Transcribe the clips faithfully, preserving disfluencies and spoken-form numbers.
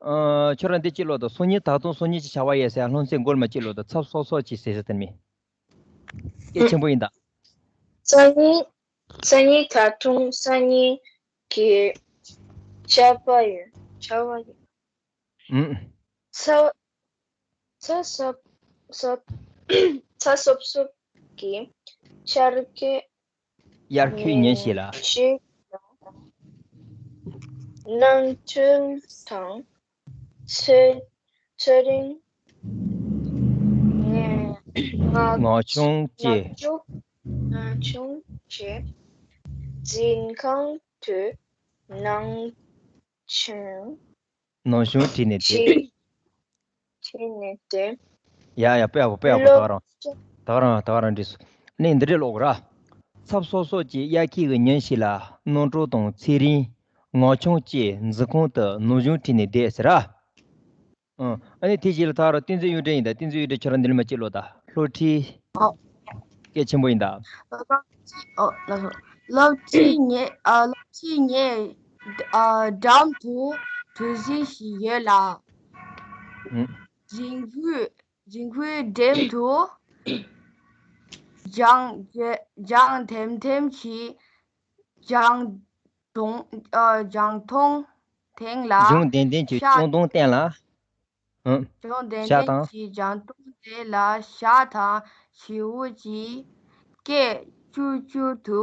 ཨ། ཁྱོད་རང་འདི་གཅིག་ཀློག་དང་། སང་ཉིན་ད་དུང་སང་ཉིན་གྱི་ཆར་པ་ཡལ་ཟེར། སློབ་ཚན་མགོ་མ་གཅིག་ཀློག་དང་། ཚབ་སོབ་སོབ་ཀྱིས་ཟེར་ཟེར་དེ་མིན། སྐད་ཆེན་པོ་ཡིན་ད། སང་ཉིན། སང་ཉིན་ད་དུང་སང་ཉིན་གྱི་ཆར་པ་ཡལ། ཆར་པ་ཡལ། ཨུམ། ཚ། ཚ་སོབ་སོབ། ཚ་སོབ་སོབ་ཀྱི་ཆར་སྐད། དབྱར་ཁའི་ཉིན་ཞིག་ལ། ཞིག་ལ། ནང་ཆུང་དང་ཚེ་ཚེ་རིང་། ངས་ང་ང་ཆུང་ང་བཅས། ཆུང་ང་ཆུང་བཅས། འཛིན་ཁང་དུ་ནང་ཆུང་ནང་ཆུང་བྲིས་ནས་བསྡད། ཁྲིད་ཁྲིད་ནས་བསྡད། ཡ་ཡ། དཔེ་ཡག་པོ། དཔེ་ཡག་པོ། ད་ག་རང་། ད་ག་རང་། ད་ག་རང་འགྲིག་སོང་། ནས་འདི་འདྲས་ཀློག་ར། ཚབ་སོབ་སོབ་ཀྱི་དབྱར་ཁའི་ཉིན་ཞིག་ལ། ནོར་འཁྲུལ་དང་ཚེ་རིང་། ངག་ཆུང་བཅས་འཛིན་ཁང་དུ་ནང་ཆུང་ཁྲིད་ནས་བསྡད་ཟེར་ར། ཨང་། ཨ་ནི་དེ་རྗེས་ལ་ད་ག་རང་བསྟན་འཛིན་གཡུ་སྒྲོན་ཡིན་ད། བསྟན་འཛིན་གཡུ་སྒྲོན། ཁྱོད་རང་འདི་ལ་མ་གཅིག་ཀློག་ད། སློབ་ཁྲིད། ཨོ། སྐད་ཆེན་པོ་ཡིན་ད། སློབ་ཁྲིད། ཨོ། ལགས་སོ། སློབ་ཁྲིད་ཉེ། ཨ། སློབ་ཁྲིད་ཉེ། ཨ། འགྲམ་དུ་གྲུ་གཟིངས་ཤིག་ཡོད་ལ། ཨུམ། གཟིངས་ཁུག་གཟིངས་ཁུག་འགྲམ་དུ་ལྗང་ལྗང་ལྗང་ཐེམ་ཐེམ་གྱི་ལྗང་མདོང་། ཨ། ལྗང་མདོང་སྟེང་ལ། ལྗང་ལྡེམ་ལྡེམ་གྱི་ཤ་ལྗང་མདོང་སྟེང་ལ། ཨང་། ལྗང་ལྡེམ་ལྡེམ་གྱི་ལྗང་མདོང་དེ་ལ་ཤ་དང་བྱིའུ་གྱི་སྐད་ཅུར་ཅུར་དུ་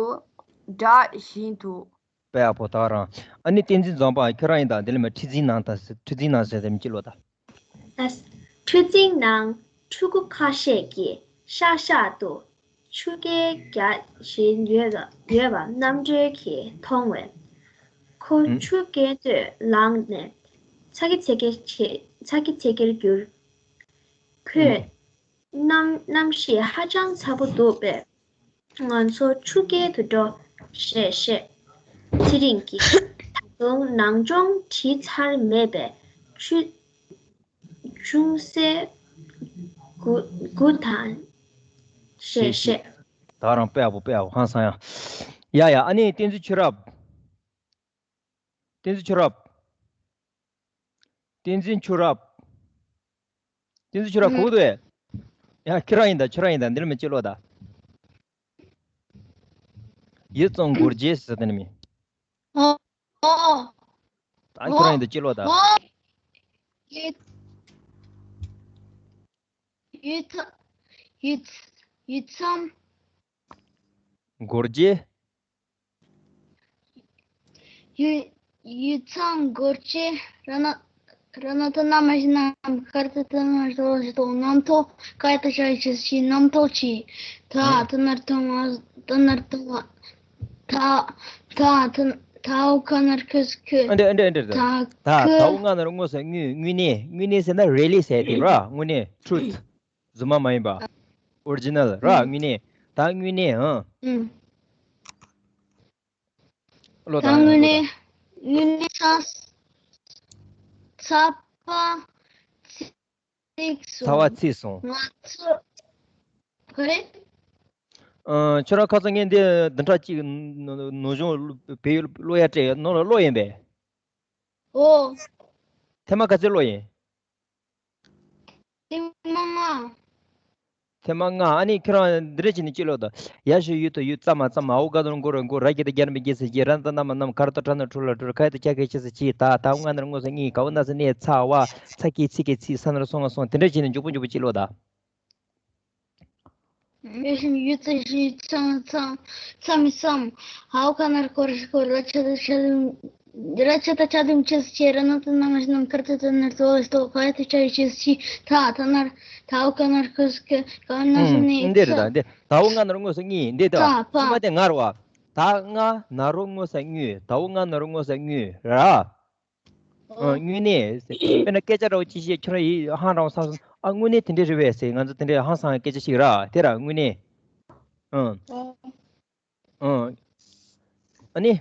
སྒྲོག་བཞིན་འདུག། དཔེ་ཡག་པོ། ད་ག་རང་། ཨ་ནི་བསྟན་འཛིན་འཛོམས་དཔལ། ཁྱོད་རང་ཡིན་ད། འདི་ལ་མ་ཁྲི་འཛིན་ནང་ད། ཁྲི་འཛིན་ནང་ཟེར་དེ་མ་གཅིག་ཀློག་ད། ད། ཁྲི་འཛིན་ནང་ཕྲུ་གུ་ཁ་ཤས་ཀྱིས་ཤག་ཤག་ཏུ་ཆུ་རྐྱལ་རྒྱག་བཞིན་ཡོད་པ་ཡོད་པ་རྣམ་གྲོལ་གྱིས་མཐོང་བས། ཁོ་ཨུམ། ཆུ་རྐྱལ་ཐོག་ལངས་ནས་ཚ་གི་ཚེར་གི་བྱེད། ཚ་གི་ཚེར་གིར་གྱུར། ཁོས། ཨུམ། གནམ་གནམ་གཤིས་ཧ་ཅང་ཚ་པོ་འདུག་པས། ང་ཚོ་ཆུ་རྐྱལ་དུ་འགྲོ་ཞེས་བཤད། ཚེ་རིང་གིས། ད་དུང་ནང་སྦྱོང་བྲིས་ཚར་མེད་པས། ཆུ་ཅུང་ཟད་སྒུག་སྒུག་དང་ཞེས་བཤད། ད་ག་རང་། དཔེ་ཡག་པོ། དཔེ་ཡག་པོ། ཧང་སང་ཡ། ཡ་ཡ། ཨ་ནི་བསྟན་འཛིན་ཆོས་རབ། བསྟན་འཛིན་ཆོས་རབ། བསྟན་འཛིན་ཆོས་རབ། བསྟན་འཛིན་ཆོས་རབ། ཨུ། གོ་གི་འདུག་གས། ཡ། ཁྱོད་རང་ཡིན་ད། ཁྱོད་རང་ཡིན་ད། འདི་ལ་མ་གཅིག་ཀློག་ད། ཡིད་ཚིམ་སྒོ་འབྱེད་ཟེར་དེ་ནི་མིན། ཨོ། ཨོ། ད་ཁྱོད་རང་ཡིན་ད། གཅིག་ཀློག་ད། ཨོ། ཡིད། ཡིད་ཚ། ཡིད། ཡིད་ཚིམ། སྒོ་འབྱེད། ཡུ་ཡུ་ཚང་སྒོར་གྱི་ར་ན་ར་ན་ཏི་ན་མ་ཤི་ན་ཁར་ཏི་ཏི་ན་རྡོ་ཞི་ཏོ་རྣམ་ཐོ་ཀ་ཡ་ཏི་ཤ་ཤི་ཤི་རྣམ་ཐོ་ཆི་ཐ་ཨང་། ཏི་ན་རྡོ་ང་ཏི་ན་རྡོ་ང་ཐ་ཐ་ཏི་ཐའོ་ཁ་ནར་ཁུ་སི་ཁུ་ཨ་འདྲ་ཨ་འདྲ་ཨ་འདྲ། ཐ་ཐ་ཁུ་ཐའོ་ང་ནར་དངོས་སུ་དངོས་དངོས་གནས། དངོས་གནས་ཟེར་ན་རི་ལི་ཟེར་དེ་ར། དངོས་གནས། ཊུ་རུ་ཐི། རྫུན་མ་མ་ཡིན་པ། ཨོ་རི་ཇི་ནལ་ར། ཨུམ། དངོས་གནས། ད་དངོས་གནས། ཨང་། ཨུམ། ཀློག་ད། དངོས་གནས། དངོས་གནས་ཚ། ཚ་བ་ཚིག་སོང་། ཚ་བ་ཚིག་སོང་། ང་ཚོ། ག་རེ། ཨ། ཁྱོད་རང་ཁ་སང་ངས་འདི་བདུན་ཕྲག་གཅིག་ནང་གཞུང་བོད་ཡིག་ཀློག་ཡ་སྤྲད་ནང་ལ་ཀློག་ཡིན་པས། ཨོ། ཐེངས་མ་ག་ཚོད་ཀློག་ཡིན། ཐེངས་མ་ལྔ། ཐེངས་མ་ལྔ། ཨ་ནི་ཁྱོད་རང་འདི་འདྲ་བྱས་ནས་གཅིག་ཀློག་དང་། ཡ་ཞུ་ཡུ་ཐུ་ཡུ། ཙ་མ་ཙམ། འ་འོག་ག་ན་རོ་འགོ་རོ་འགོ། ར་གི་ཏི་རྒྱ་ན་མི་རྒྱ་ས་རྒྱས། ར་ན་ཏ་ན་མ་ནམ། ག་ར་ཏ་ཏྲ་ན་ཕྲུ་ལ་ཕྲུ། ཁ་ཡ་ཏ་ཁྲ་ན་ཁྲོ་ལ་ཁྲོ། ད་ད་འོག་ང་ན་རོ་དངོས་སུ་དངོས། ག་བ་ན་ས་ནས་ཚ་བ། ཚ་གི་ཚི་གི་ཚི། ས་ན་རོ་སོ་ང་སོང་། དེ་འདྲ་བྱས་ནས་མགྱོགས་པོ་མགྱོགས་པོ་གཅིག་ཀློག་དང་། ཡུ་ཤིན་ཡུ་ཙི་ཤི་ཚང་ཚང་ཚ་མི་སམ། ཧའོ་ཁ་ནར་ཁོར་ཤི་ཁོར། ར་ཆ་ད་ཆ་དུམ་ར་ཆ་ད་ཆ་དུམ་ཆེ་སི་ཆེ། ར་ན་ད་ན་ང་ཤི་ནམ། ཁར་ད་ད་ནར་ཏོ་ལ་ཏོ། ཁ་ཡ་ད་ཆ་ཡི་ཆེ་སི་ཆི། ཐ་ད་ནར་ཐའོ་ཁ་ནར་ཁོ་སི་ཁེ། ག་ན་ཤི་ནི་ཨུམ། འདི་རེད་ད། ཚ། འདི་ད་འོག་ང་ན་རོ་དངོས་སུ་དངོས། འདི་ད་ཚ་བ། ཚ་མ་དེ་ང་རོ་བ། ད་འོག་ང་ན་རོ་དངོས་སུ་དངོས། ད་འོག་ང་ན་རོ་དངོས་སུ་དངོས་ར། ཨ། ཨོ། དངོས་གནས། དཔེར་ན་སྐད་ཆ་འདྲ་བོ་ཅིག་བཤད། ཁྱོད་རང་ཡིད་ཧང་སངས་སོང་། ཨ། དངོས་གནས་དེ་འདྲ་རེད་པས་ཟེར། ང་ཚོ་དེ་འདྲའི་ཧང་སངས་སྐད་ཆ་ཞིག་ར། དེ་ར་དངོས་གནས། ཨ། ཨོ། ཨ། ཨ་ནི།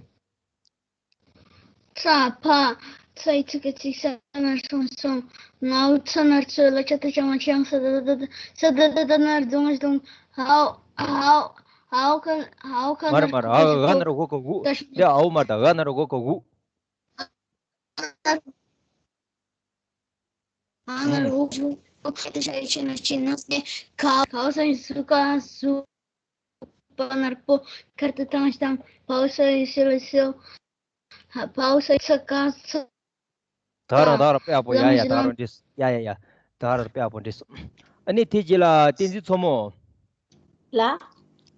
ཚ་བ། ཚ་ཡི་ཚིག་གི་ཚིག་ས་ན་སོང་སོང་། ང་འུ་ཚ་ན་རྩོ་ལ་ཆ་ད་ཆ་མ་ཆང་། ས་ད་ད་ད་ས་ད་ད་ད་ན་རྡུང་རྡུང་། ཧའོ་ཧའོ་ཧའོ་ཁ་ཧའོ་ཁ་ན་རོ། མ་རེད་མ་རེད། ཨ། འ་ན་རོ་འགོ་ག་འུ། དེ་འ་འོག་མ་རེད་ད། འ་ན་རོ་འགོ་ག་འུ། ཨ་ང་ལོ་ཁ་དེ་ཤ་ཡི་ཆེ་ན་ཆེ་ན་སྟེ་ཁ་ཁ་སང་སུ་ཀ་སུ་པ་ནར་པོ་ཁར་དུ་ཐང་ཤྟང་ཕའོ་སོ་ཡི་སི་རོ་སོ་ཧ་ཕའོ་སོ་ཡི་ས་ཀ་ས་ད་རང་ད་རང་དཔེ་ཡག་པོ་ཡ་ཡ་ད་རང་འདྲིས་ཡ་ཡ་ཡ་ད་རང་དཔེ་ཡག་པོ་འདྲིས། ཨ་ནི་དེ་རྗེས་ལ་བསྟན་འཛིན་མཚོ་མོ། ལ།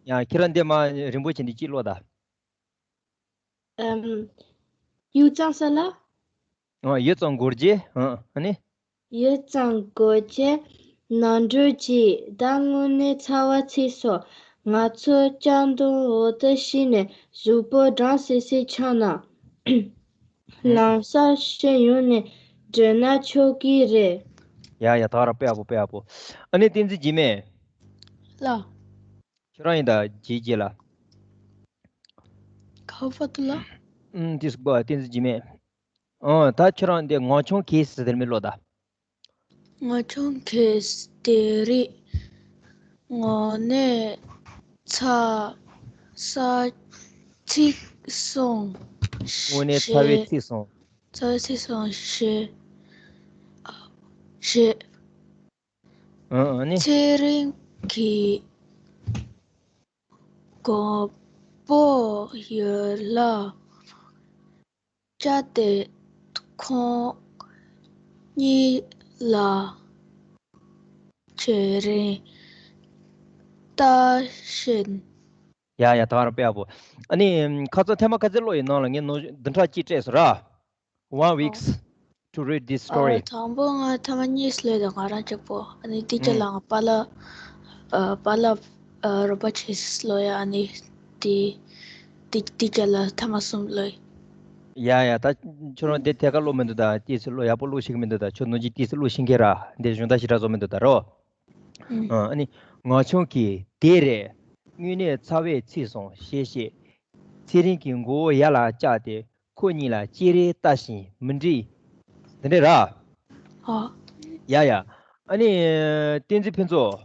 ཡ་ཁྱེད་རང་འདི་མ་རིན་པོ་ཆེ་འདི་གཅིག་ཀློག་ད། ཨམ། ཡུད་ཙམ་ས་ལ། ཨ་ཡུད་ཙམ་འགོར་རྗེས་ཨ་ཨ་ནི། ཡུད་ཙམ་འགོར་རྗེས་ནང་འགྲོས་ཀྱིས་ད་དངོས་གནས་ཚ་བ་ཚིག་སོང་། ང་ཚོ་ལྕགས་མདོང་འོག་ཏུ་ཤི་ནས་གཟུགས་པོ་གྲང་སིལ་སིལ་ཆགས་ན། ལམ་སང་ཤི་ཡོང་ནས་འདྲེན་ན་ཆོག་གི་རེད། ཡ་ཡ་ད་ར་དཔེ་ཡག་པོ་དཔེ་ཡག་པོ། ཨ་ནི་བསྟན་འཛིན་འཇིགས་མེད། ལ། ཁྱོད་རང་ཡིན་ད་རྗེས་རྗེས་ལ། ཁ་བ་དུ་ལ། ཨུམ་དེ་སུ་བ་བསྟན་འཛིན་འཇིགས་མེད། ཨོ་ད་ཁྱོད་རང་འདི་ངོ་ཆུང་གིས་ཟེར་དེར་མི་ལོ་ད། ངོ་ཆུང་གིས་དེ་རིགས་དངོས་གནས་ཚ་ས་ཚིག་སོང་དངོས་གནས་ཚ་བའི་ཞེས་ཚིག་སོང་། ཚ་བའི་ཚིག་སོང་ཞེས་ཞེས། ཨ་ཨ་ནི། ཚེ་རིང་གི་མགོན་པོ་ཡོད་ལ། བཅའ་སྟེ་ཁོང་གཉིས་ལ་ཚེ་རིང་ལྟ་བཞིན། ཡ་ཡ་ད་རང་དཔེ་ཡག་པོ། ཨ་ནི་ཁ་སང་ཐེངས་མ་ཁ་ཚེ་ལོ་ཡི་ནང་ལ་ངས་ནོ་འདི་འདྲ་ཅིག་སྤྲད་སོང་ར། One weeks to read this story. དང་པོ་ང་ཐ་མ་གཉིས་ལས་དང་ང་རང་གཅིག་པོ། ཨ་ནི་དེ་རྗེས་ལ་ང་པཱ་ལགས་ཨ་པཱ་ལགས་ཨ་རོ་པ་ཆེས་ལོ་ཡ། ཨ་ནི་དེ་དེ་དེ་རྗེས་ལ་ཐ་མ་གསུམ་ལོ་ཡ། ཡ་ཡ་ད་ཁྱོད་རང་དེ་ཐད་ཀར་ཀློག་མི་འདུག་ད་ཏིས་ཀློག་ཡག་པོ་ཀློག་ཤེས་ཀྱི་མི་འདུག་ད་ཁྱོད་ནོར་གྱི་ཏིས་ཀློག་ཤེས་མཁན་ར་འདི་གཞུང་དག་ཞེ་དྲག་བཟོ་མི་འདུག་ད་རོ། ཨ་ནི་ངག་ཆུང་གིས་དེ་རེད། དངོས་གནས་ཚ་བས་ཚིག་སོང་ཞེས་བཤད། ཚེ་རིང་གི་མགོ་བོ་ཡར་ལ་བཀྱགས་ཏེ་ཁོ་གཉིས་ལ་ཅེ་རེ་ལྟ་བཞིན་མི་འགྲིག་འདི་འདྲས་ར། ཨ། ཡ་ཡ། ཨ་ནི། བསྟན་འཛིན་ཕུན་ཚོགས།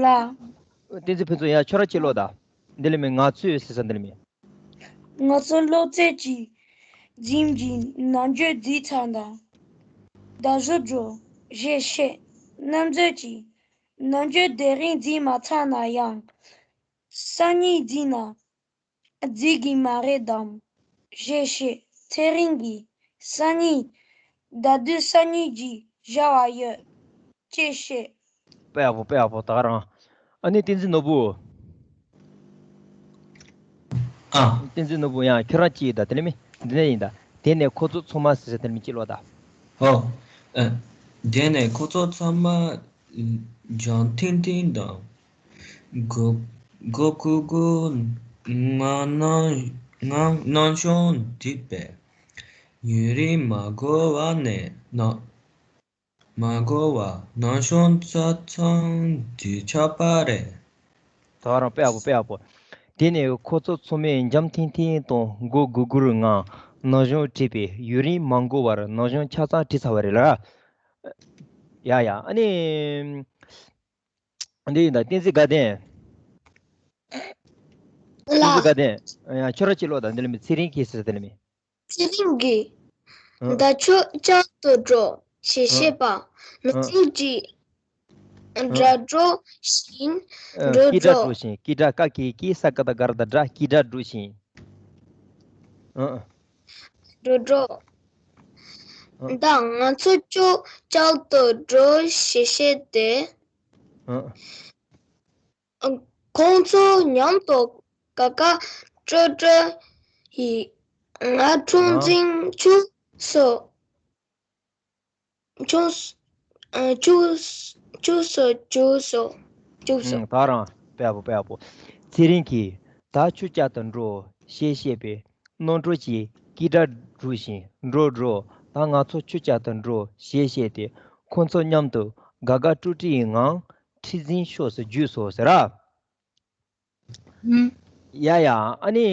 ལ། བསྟན་འཛིན་ཕུན་ཚོགས་ཡ་ཁྱོད་རང་ཅིག་ཀློག་ད། འདི་ལས་མི་ང་ཚོས་ཟེར་ས་འདི་ལས་མི། ང་ཚོ་ཀློག་རྩལ་གྱི་འཛིན་གྱི་ནམ་རྒྱུན་བརྩིས་ཚར་དང་། ད་བཟོ་འགྲོ་ཞེས་བཤད། རྣམ་དཔྱོད་ཀྱི་ནམ་རྒྱུན་དེ་རིང་བརྩིས་མ་ཚར་ན་ཡང་། སང་ཉིན་བརྩིས་ན་བརྩི་གི་མ་རེད་དམ། ཞེས་བཤད། ཚེ་རིང་གིས་སང་ཉིན། ད་དུང་སང་ཉིན་གྱི་བྱ་བ་ཡོད། ཅེས་བཤད། དཔེ་ཡག་པོ་དཔེ་ཡག་པོ་ད་ག་རང་། ཨ་ནི་བསྟན་འཛིན་ནོར་བུ། ཨ། བསྟན་འཛིན་ནོར་བུ་ཡང་ཁྱོད་རང་གཅིག་ཡིན་ད་དེ་ནི་མི་འདི་ནས་ཡིན་ད། དེ་ནས་ཁོ་ཚོ་ཚང་མ་ཟེར་ཟེར་དེ་ནི་མི་གཅིག་ལོ་ད། ཧོ། ཨ། དེ་ནས་ཁོ་ཚོ་ཚང་མ་འཇམ་ཐིང་ཐིང་དང་། མགོ་མགོ་གུག་གུག་ངང་སྣང་ངང་སྣང་གཞུང་བསྒྲིགས་པས། ཡུན་རིང་མ་འགོར་བ་ནས་ན། མ་འགོར་བར་ནང་གཞུང་རྩྭ་ཚང་འདི་ཆགས་པ་རེད། ད་རང་དཔེ་ཡག་པོ་དཔེ་ཡག་པོ། དེ་ནས་ཁོ་ཚོ་ཚང་མས་འཇམ་ཐིང་ཐིང་དང་མགོ་སྒུར་སྒུར་ངང་ནང་གཞུང་བྲིས་པས་ཡུན་རིང་མ་འགོར་བར་ནང་གཞུང་ཆ་ཚང་བྲིས་ཚར་བ་རེད་ལ། ཡ་ཡ་ཨ་ནི། འདི་ཡིན་ད་བསྟན་འཛིན་དགའ་ལྡན། བསྟན་འཛིན་ལ། དགའ་ལྡན། ཡ་ཁྱོད་རང་ཅིག་ཀློག་དང་འདི་ལ་མི་ཚེ་རིང་གིས་ཟེར་དེ་ལ་མི། ཚེ་རིང་གིས། ཨ། ད་ཁྱོད་ལྕགས་ཏུ་འགྲོ་ཞེས་བཤད་པ། མི་ཚེ་གཅིག་ཨ། སྒྲ་སྒྲོག་བཞིན་ཨ། འགྲོ་ཀི་སྒྲ་འགྲོ། སྒྲོག་བཞིན་ཀི་སྒྲ་ཀ་ཀི་ཀི་ས་ཀ་ད་ག་ར་ད་སྒྲ་ཀི་སྒྲ་སྒྲོག་བཞིན། ཨ། འགྲོ་འགྲོ། ཨ། ད་ང་ཚོ་ཁྱོད་ལྕགས་ཏུ་འགྲོ་ཞེས་བཤད་དེ། ཨ། ཁོང་ཚོ་མཉམ་དུ་ཀ་ཀ་ཀྲོ་ཀྲོ་ཡི་ང་ཁྲུང་ཨ། འཛིན་བཅུག་སོ། བཅུག་སོ། ཨ། བཅུག་སོ། བཅུག་སོ། བཅུག་སོ། བཅུག་སོ། ཨང་། ད་རང་དཔེ་ཡག་པོ་དཔེ་ཡག་པོ། ཚེ་རིང་གིས་ད་ཁྱོད་ལྕགས་ཏུ་འགྲོ་ཞེས་བཤད་པས་རྣམ་གྲོལ་གྱིས་ཀི་སྒྲ་སྒྲོག་བཞིན་འགྲོ་འགྲོ། ད་ང་ཚོ་ཁྱོད་ལྕགས་ཏུ་འགྲོ་ཞེས་བཤད་དེ་ཁོ་ཚོ་མཉམ་དུ་དགའ་དགའ་སྤྲོ་སྤྲོ་ཡི་ངང་ཁྲི་འཛིན་ཕྱོགས་སུ་བརྒྱུགས་སོ་ཟེར་ར། ཧུམ། ཡ་ཡ་ཨ་ནི།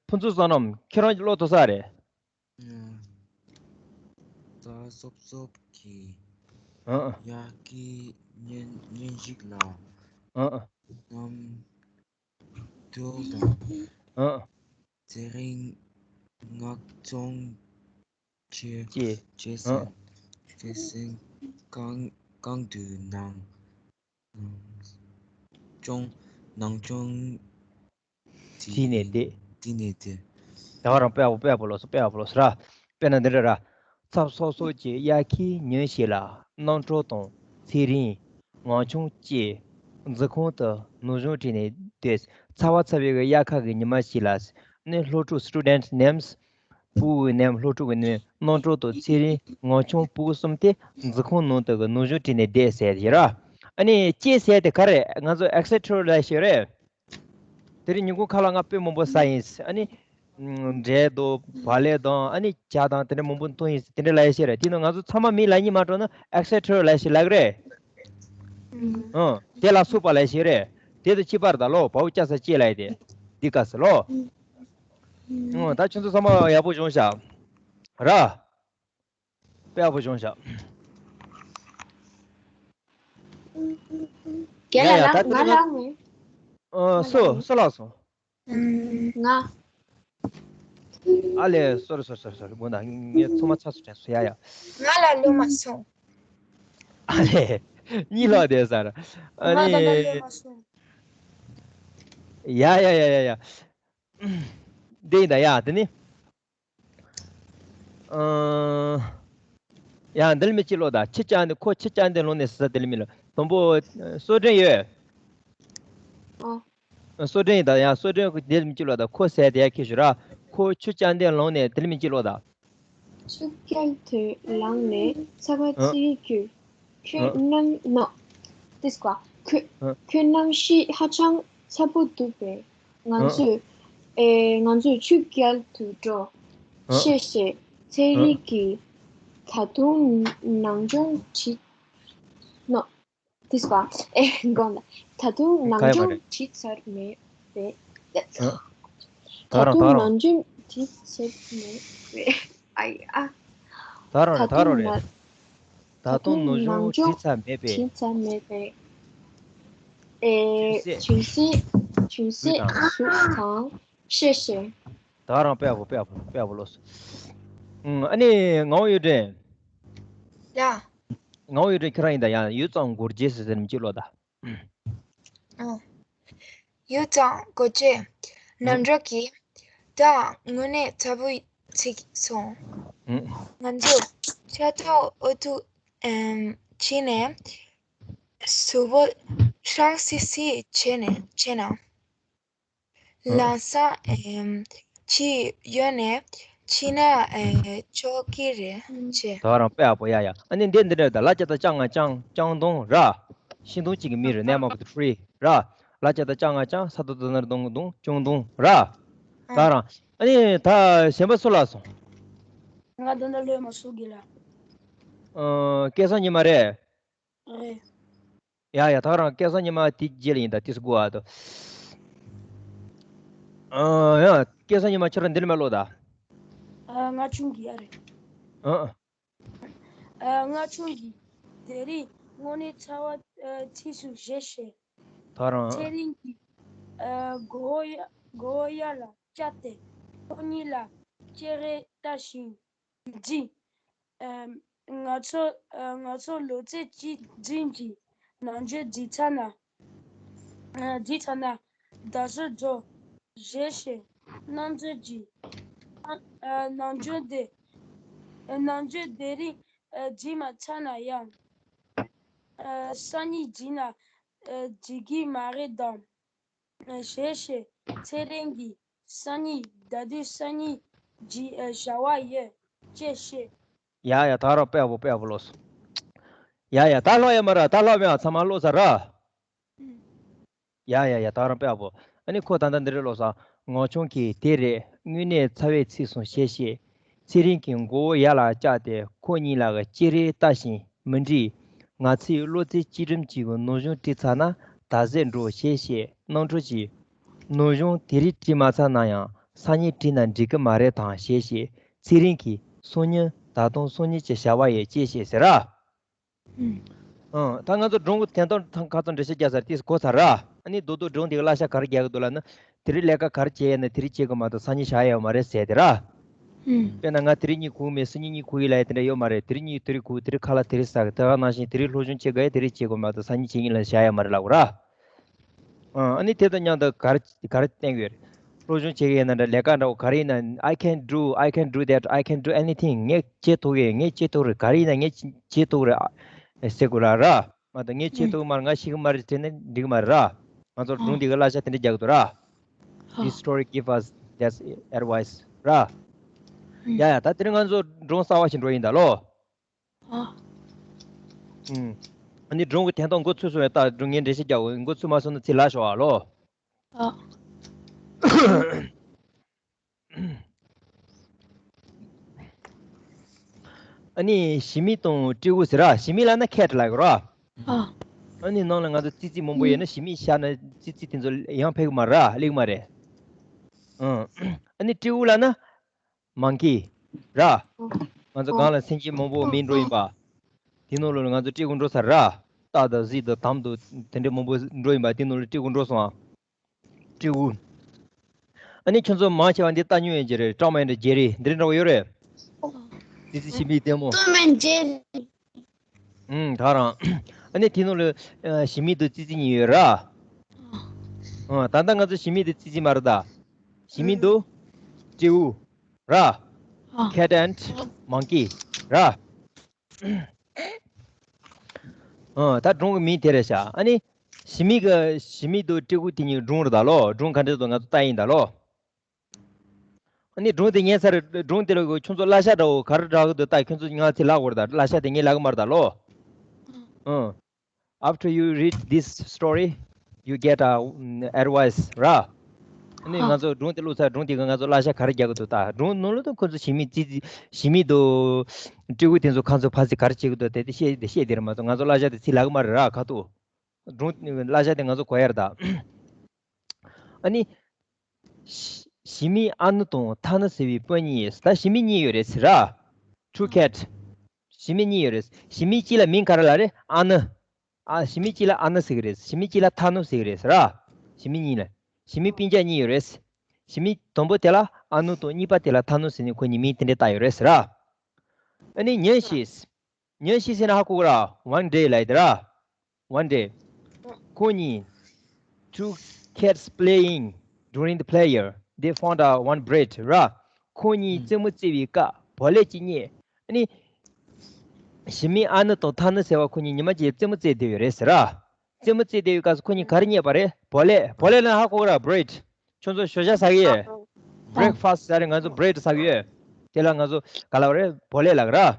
ཕུན་ཚོགས་བསོད་ནམས་ཁྱོད་རང་གི་ཀློག་ཐུབ་ས་རེད། ད་སོབ་སོབ་ཀྱི་ཨ་ཨ། ཡ་གི་ཉན་ཉན་ཞིག་ལ་ཨ་ཨ། ནམ་དུ་དང་ཨ་ཨ། ཚེ་རིང་ངག་བཙོང་བྱེད་ཅེས་བྱེད་ཨ་ཟེར། སྐད་སེང་གང་གང་དུ་ནང་ཅུང་ནང་ཅུང་དེ་དེ་ནས་འདེད། དེ་ནས་དེ། ད་ག་རང་དཔེ་ཡག་པོ་དཔེ་ཡག་པོ་ལོས་སོ། དཔེ་ཡག་པོ་ལོས་སོ་ར། དཔེར་ན་འདི་འདྲ་ར། ཚབ་སོ་སོ་གྱི་དབྱར་ཁའི་ཉིན་ཞིག་ལ་རྣམ་གྲོལ་དང་ཚེ་རིང་། ངག་ཆུང་བཅས་མཛོད་ཁང་དུ་ནུ་ཞོ་དྲན་ནས་སྡོད། ཚ་བ་ཚ་བའི་གི་དབྱར་ཁ་གི་ཉི་མ་ཞིག་ལ་ནི་སློབ་ཕྲུག་student names ཕྲུ་གུའི་names སློབ་ཕྲུག་གི་names རྣམ་གྲོལ་དང་ཚེ་རིང་ངག་ཆུང་ཕྲུ་གུ་གསུམ་དེ་མཛོད་ཁང་ནང་དུ་གི་ནུ་ཞོ་དྲན་ནས་བསྡད་ཟེར་ཡོད་ར། ཨ་ནི་བཅས་ཟེར་དེ་ག་རེ་ང་ཚོ་ཨེག་སེ་ཊ་ར་ལབ་ཤེས་རེད། དེ་རིང་ཉིན་གུང་ཁ་ལག་ང་དཔེ་མང་པོ་ཟ་ཡིན། ཨ་ནི། འབྲས་དང་བག་ལེབ་དང་ཨ་ནི་ཇ་དང་དེ་འདྲ་མང་པོ་འཐུང་ཡིན་དེ་འདྲ་ལབ་ཡ་ཤེས་རེད། དེ་ནི་ང་ཚོ་ཚང་མ་མིང་ལབ་སྙིང་མ་བྲོ་ན་ཨེག་སེ་ཊ་ར་ལབ་ཤེས་ལབ་གི་རེད། ཨང་། དེ་ལ་སོགས་པ་ལབ་ཤེས་རེད། དེ་དང་གཅིག་པ་རེད་ད་ལོ། བའོ་ཅ་ས་ཅེས་ལབ་ཡ་དེ། འདི་ག་ས་ལོ། ཨང་། ད་ཁྱོད་ཚོ་ཚང་མ་ཡག་པོ་བྱུང་ཤག་ར། དཔེ་ཡག་པོ་བྱུང་ཤག་རྒན་ལགས། ཡ་ཡ། ལགས། ད་ང་ལགས་ནས། ཨ། སུ་སུ་ལགས་སོང་། ང་། ཨ་ལས། སོ་རི་སོ་རི་སོ་རི་སོ་རི། དགོངས་དག་ངས་ཚང་མ་ཚ་སུ་དྲན་སོང་། ཡ་ཡ། ང་ལ་ལོ་མ་སོང་། ཨ་ལས། གཉིད་ལོག་བསྡད་ས་ར། ཨ་ང་ལ་ནི། ལོ་མ་སོང་། ཡ་ཡ་ཡ་ཡ་ཡ། འདི་ཡིན་ད་ཡ་དེ་ནི། ཨ། ཡ་འདི་ལ་མི་གཅིག་ལོ་ད། ཁྱི་སྐྱག་འདི་ཁོ་ཁྱི་སྐྱག་འདི་ལོང་ནས་ཟ་འདི་ལ་མི་ལོ། དང་པོ་སོ་སྒྲོན་ཡོད། ཨ། སོ་སྒྲོན་ཡིན་ད་ཡ། སོ་སྒྲོན་འདི་ལ་མི་གཅིག་ལོ་ད། ཁོ་ཟས་དེ་ཡ་ཁྱི་ཞུ་ར། ཁོ་ཁྱི་སྐྱག་འདི་ལོང་ནས་འདི་ལ་མི་གཅིག་ལོ་ད། ཆུ་རྐྱལ་དུ་ལངས་ནས་ཚ་བ་ཨ། ཚིལ་གྱིས་ཁོའི་ཨ། གནམ་ནོ། དེ་སྐོར་ཁོས་ཨ། ཁོའི་གནམ་གཤིས་ཧ་ཅང་ཚ་པོ་འདུག་པས། ང་ཨ། ཚོས་ཨེ་ང་ཚོས་ཆུ་རྐྱལ་དུ་འགྲོ། ཨ། ཤེས་ཤེས། ཚེ་ཨ། རིང་གིས་ད་དུང་ནང་སྦྱོང་བྲིས་ནོ། དེ་སྐོར་ཨེ་དགོངས་ད། ད་དུང་ནང་སྦྱོང་བྲིས་ཚར་མེད་པས། ཨ། ད་ད་རུང་ད་དུང་རུང་ནང་སྦྱོང་བྲིས་ཚར་མེད་པས། ཨ་ཡ། ད་རུང་རེད། ད་ད་རུང་རེད། ད་ད་དུང་དུང་ནང་ནང་སྦྱོང་སྦྱོང་བྲིས་ཚར་མེད་པས། བྲིས་ཚར་མེད་པས། ཨེ། ཅུང་ཟད། ཅུང་ཟད། ཅུང་ཟད་ཟུག་དང་། ཤེས་ཤེས། ད་རང་དཔེ་ཡག་པོ་དཔེ་ཡག་པོ་དཔེ་ཡག་པོ་ལོས། ཨུམ། ཨ་ནི་ངག་དབང་གཡུ་སྒྲོན། ཡ། ངག་དབང་གཡུ་སྒྲོན། ཁྱོད་རང་ཡིན་ད་ཡང་ཡུད་ཙམ་འགོར་རྗེས་ཟེར་ཟེར་མི་གཅིག་ལོ་ད། ཨོ། ཡུད་ཙམ་འགོར་རྗེས། ཨུམ། རྣམ་གྲོལ་གྱིས། ད་དངོས་གནས་ཚ་པོ་ཚིག་སོང་། ཨུམ། ང་ཚོ་ཕྱག་ཐོག་འུ་ཐུག་ཨེམ་བྱས་ནས་གཟུགས་པོ་ཧྲང་སིག་སིག་བྱས་ནས་བྱས་ན། ཨུམ། ལམ་སང་ཨེམ་ཕྱི་གཡོལ་ནས་ཕྱིན་ན་ཨེ་ཆོག་གི་རེད་ཅེས། ད་རང་དཔེ་ཡག་པོ། ཡ་ཡ། ཨ་ནི་འདི་འདི་འདྲ་ད། ལ་ལྕགས་ད་ལྕགས་ང་ལྕང་ལྕང་སྡོང་ར། ཤིང་སྡོང་གཅིག་གི་མིང་རེད། name of the tree ར། ལ་ལྕགས་ད་ལྕགས་ང་ལྕང་། ས་ད་སྡོང་ན་སྡོང་སྡོང་ལྕང་སྡོང་ར། ད་རང་ཨ་ནི་ད་གཞན་པ་སུ་ལ་སོང་། ང་ད་ལྟ་ལོས་མ་སུ་གི་ལ། ཨ། སྐལ་བཟང་ཉི་མ་རེད། རེད། ཡ་ཡ། ད་རང་སྐལ་བཟང་ཉི་མ་དེ་རྗེས་ལ་ཡིན་ད། དེ་སུ་དགོས་ཨ་དོ། ཨ་ཡ། སྐལ་བཟང་ཉི་མ་ཁྱོད་རང་འདི་ལ་མ་ལོག་ད། ཨ། ང་ཆུང་གི་ཡ་རེད། ཨ། ཨ། ང་ཆུང་གི་དེ་རིང་དངོས་གནས་ཚ་བ་ཨ་ཚིགས་སུ་བཞེས་ཤེས། ད་རང་། ཚེ་རིང་གིས་ཨ་མགོ་བོ་ཡ་མགོ་བོ་ཡར་ལ་བཀྱགས་ཏེ་ཁོ་གཉིས་ལ་ཅེ་རེ་ལྟ་བཞིན་འཛིན། ཨ། ང་ཚོ་ཨ་ང་ཚོ་ལོ་ཚད་གཅིག་འཛིན་གྱི་ནང་ཆོས་འཛིན་ཚར་ན། ཨ། འཛིན་ཚར་ན་ད་གཟོད་རྫོགས་བཞེས་ཤེས། རྣམ་ཚོས་ཀྱི་ཨ་ནང་ཆོས་དེ་ཨ་ནང་ཆོས་དེ་རིང་ཨ་འཛིན་མ་ཚར་ན་ཡང་ཨ་སང་ཉིན་འཛིན་ན་ཨ་འགྲིག་གི་མ་རེད་དམ། ཨ། ཞེས་བཤད། ཚེ་རིང་གིས་སང་ཉིན་ད་དུང་སང་ཉིན་གྱི་ཨ་བྱ་བ་ཡོད་ཅེས་བཤད། ཡ་ཡ། ད་རང་དཔེ་ཡག་པོ་དཔེ་ཡག་པོ་ལོས། ཡ་ཡ། ད་ལྷག་ཡོད་མ་རེད། ད་ལྷག་མེད། ཚང་མ་ལོས་ས་ར། ཡ་ཡ་ཡ། ད་རང་དཔེ་ཡག་པོ། ཨ་ནི་ཁོ་ད་ལྟ་འདི་རེད་ལོས་ས། ངག་ཆུང་གིས་དེ་རེད། དངོས་གནས་ཚ་བའི་ཚིག་སོང་ཞེས་བཤད། ཚེ་རིང་གིས་མགོ་བོ་ཡར་ལ་བཀྱགས་ཏེ་ཁོ་གཉིས་ལ་ཅེ་རེ་ལྟ་བཞིན། མི་འགྲིག་ང་ཚོས་བློ་རྩེ་གཅིག་སྒྲིམ་གྱིས་ནུ་ཞོ་བྲིས་ཚར་ན་ད་གཟོད་འགྲོ་ཞེས་བཤད། རྣམ་གྲོལ་གྱིས། ནུ་ཞོ་དེ་རིང་བྲིས་མ་ཚར་ན་ཡང་སང་ཉིན་བྲིས་ན་འགྲིག་གི་མ་རེད་དམ་ཞེས་བཤད། ཚེ་རིང་གིས། སང་ཉིན། ད་དུང་སང་ཉིན་གྱི་བྱ་བ་ཡོད་ཅེས་བཤད་ཟེར་ར། ཨང་། ད་ང་ཚོ་སྒྲུང་གི་དོན་དག་ཐང་ཁ་ཚོ་འགྲེལ་བཤད་རྒྱག་ས་དེ་གོ་ཚར་ར། ཨ་ནི་རྡོག་རྡོག་སྒྲུང་དེ་གི་གླ་ཆ་ག་རེ་རྒྱག་གི་འདུག་ལབ་ན། དེ་རིང་ལས་ཀ་ག་རེ་བྱས་ཡོད་ན་དེ་རིང་བྱེད་དགོས་མ་གཏོགས་སང་ཉིན་བཞག་ཡོད་མ་རེད་ཟེར་དེ་ར། ཨུམ། དཔེར་ན་ང་དེ་རིང་གཉིད་ཁུག་མེད། སང་ཉིན་གཉིད་ཁུག་ཡིན་ལབ་ཡ་དེ་འདྲ་ཡོད་མ་རེད། དེ་རིང་གཉིད་དེ་རིང་ཁུག་དེ་རིང་ཁ་ལག་དེ་རིང་ཟ་གི། དེ་ག་ནང་བཞིན་དེ་རིང་སློབ་སྦྱོང་བྱེད་དགོས་ཡ་དེ་རིང་བྱེད་དགོས་མ་གཏོགས་སང་ཉིན་བྱེད་ཉིན་ལ་བཞག་ཡ་མ་རེད་ལབ་དགོས་ར། ཨ་ནི་དེ་དང་མཉམ་དུ་ག་རེ་ག་རེ་བསྟན་གྱི་ཡོད་རེད། སློབ་སྦྱོང་བྱེད་ཀྱི་ཡིན་ན་འདྲ། ལས་ཀ་འདྲ་བོ་ག་རེ་ཡིན་ན། I can do, I can do that, I can do anything. ངས་བྱེད་ཐུབ་ཀྱི། ངས་བྱེད་ཐུབ་རེད། ག་རེ་ཡིན་ན་ངས་བྱེད་ཐུབ་རེད། ཨ་ཟེར་དགོས་ར་ར། མ་གཏོགས་ངས་བྱེད་ཐུབ་ཀྱི་མ་རེད། ང་ཤེས་ཀྱི་མ་རེད་དྲན་ན་འགྲིག་གི་མ་རེད་ར། ང་ཚོར་སྒྲུང་འདི་གི་གླ་ཆ་དེ་འདྲ་རྒྱག་གི་འདུག་ར། This story give us that advice ར། ཡ་ཡ། ད་དེ་རིང་ང་ཚོ་སྒྲུང་གསར་བ་ཞིག་འགྲོ་ཡིན་ད་ལོ། ཨ། ཨུམ། ཨ་ནི་སྒྲུང་གི་དོན་དག་འགོ་ཚུགས་སོང་བས། ད་སྒྲུང་ངས་འགྲེལ་བཤད་རྒྱག་དགོས། འགོ་ཚུགས་མ་སོང་ན་ཚིག་ལ་ཤོར་བ་ལོ། ཨ། ཨ་ནི་ཞི་མི་དང་སྤྲེའུ་ཟེར་ར། ཞི་མི་ལབ་ན་cat ལབ་ཀྱི་ར། ཨ། ཨ་ནི་ནང་ལ་ང་ཚོ་ཙི་ཙི་མང་པོ་ཡོད་ན། ཞི་མི་བཞག་ན་ཙི་ཙི་དེ་ཚོ་ཡང་ཕེབས་ཀྱི་མ་རེད་ར། སླེབས་ཀྱི་མ་རེད། ཨ། ཨ་ནི་སྤྲེའུ་ལབ་ན་monkey ར། ང་ཚོ་སྒང་ལ་སེམས་ཅན་མང་པོ་མི་འགྲོ་ཡིན་པ། དེ་ནང་ལོགས་ལ་ང་ཚོ་སྤྲེའུ་འགྲོ་ས་ར། སྟག་དང་གཟིག་དང་དམ་དང་དེ་འདྲ་མང་པོ་འགྲོ་ཡིན་པ། དེ་ནང་ལ་སྤྲེའུ་འགྲོ་སོང་ཨ། སྤྲེའུ། ཨ་ནི་ཁྱོད་ཚོ་མང་ཆེ་བ་འདི་ལྟ་མྱོང་ཡོད་ཀྱི་རེད། Tom and Jerry འདི་འདྲ་འདྲ་བོ་ཡོད་རེད། ཙི་ཙི་ཞི་མི་ལྟད་མོ། Tom and Jerry ཨུམ། ད་རང་། ཨ་ནི་དེ་ནང་ལ་ཨ་ཞི་མི་དང་ཙི་ཙི་གཉིས་ཡོད་ར། ཨ། ད་ལྟ་ང་ཚོ་ཞི་མི་དང་ཙི་ཙི་མ་རེད་ད། ཞི་མི་དང་སྤྲེའུ་ར། Cat and monkey ར། ཨ། ད་སྒྲུང་གི་མིང་དེ་རེད་ཤག་ཨ་ནི་ཞི་མི་གི་ཞི་མི་དང་སྤྲེའུ་དེ་གཉིས་སྒྲུང་རེད་ད་ལོ། སྒྲུང་ག་འདྲ་འདུག་ང་ཚོ་ལྟ་ཡིན་ད་ལོ། ཨ་ནི་སྒྲུང་དེ་ཉན་ཚར། སྒྲུང་དེ་ལ་ཁྱོད་ཚོ་གླ་ཆ་འདྲ་བོ་ག་རེ་རག་གི་འདུག་ལྟ། ཁྱོད་ཚོ་ང་ཚོ་ལབ་དགོས་རེད་ད། གླ་ཆ་དེ་ངས་ལབ་གི་མ་རེད་ད་ལོ། ཨ། After you read this story, you get a, um, advice ར། ཨ་ནི་ང་ཚོ་སྒྲུང་དེ་བླུགས་ཚར། སྒྲུང་དེ་གི་ང་ཚོ་གླ་ཆ་ག་རེ་རྒྱག་གི་འདུག་ལྟ། སྒྲུང་ནང་ལ་ད་ཁོ་ཚོ་ཞི་མི་ཙི་ཙི་ཞི་མི་དང་སྤྲེའུ་དེ་ཚོ་ཁ་ཚོ་ཕར་ཚུར་ག་རེ་བྱེད་གི་འདུག་དེ་དེ་བཤད་དེ་བཤད་དེ་རེད་མ་གཏོགས། ང་ཚོ་གླ་ཆ་དེ་ཚིག་ལབ་གི་མ་རེད་ར་ཁ་ཐུག་སྒྲུང་གླ་ཆ་དེ་ང་ཚོ་གོ་ཡ་རེད་ད། ཨ་ནི། ཞི་ཞི་མི་ཨ་ནུ་དང་ཐ་ནུ་ཟེར་བའི་སྤུན་གཉིས་ཡོད། ད་ཞི་མི་གཉིས་ཡོད་རེད་ཟེར་ར། Two cat ཞི་མི་གཉིས་ཡོད་རེད། ཞི་མི་གཅིག་ལ་མིང་ག་རེ་ལབ་རེད། ཨ་ནུ། ཨ། ཞི་མི་གཅིག་ལ་ཨ་ནུ་ཟེར་གི་རེད། ཞི་མི་གཅིག་ལ་ཐ་ནུ་ཟེར་གི་རེད་ཟེར་ར། ཞི་མི་གཉིས་ལ། ཞི་མི་སྤུན་ཀྱག་གཉིས་ཡོད་རེད། ཞི་མི་དང་པོ་དེ་ལ་ཨ་ནུ་དང་གཉིས་པ་དེ་ལ་ཐ་ནུ་ཟེར་ནས་ཁོ་གཉིས་མིང་དེ་འདྲས་བཏགས་ཡོད་རེད་ཟེར་ར། ཨ་ནི་ཉིན་ཞིག་ཉིན་ཞིག་ཟེར་ན་ཧ་གོ་གི་ར། One day ལབ་ཡ་དེ་ར། One day ཁོ་གཉིས། Two cats playing. During the play, they found a one bread ར། ཁོ་གཉིས་རྩེད་མོ་རྩེ་བའི་སྐབས་བག་ལེབ་ཅིག་རྙེད། ཨ་ནི། ཞི་མི་ཨ་ནུ་དང་ཐ་ནུ་ཟེར་བ་ཁོ་གཉིས་ཉི་མ་གཅིག་རྩེད་མོ་རྩེ་བསྡད་ཡོད་རེད་ཟེར་ར། རྩེད་མོ་རྩེ་བསྡད་པའི་སྐབས་སུ་ཁོ་གཉིས་ག་རེ་རྙེད་པ་རེད། བག་ལེབ། བག་ལེབ་ལབ་ན་ཧ་གོ་གི་ར། Bread. ཁྱོད་ཚོ་ཞོགས་ཇ་ཟ་གི་ཡོད། Breakfast ཟེར་རེད། ང་ཚོ་bread ཟ་གི་ཡོད། དེ་ལ་ང་ཚོ་ག་ལབ་རེད། བག་ལེབ་ལབ་གི་ར།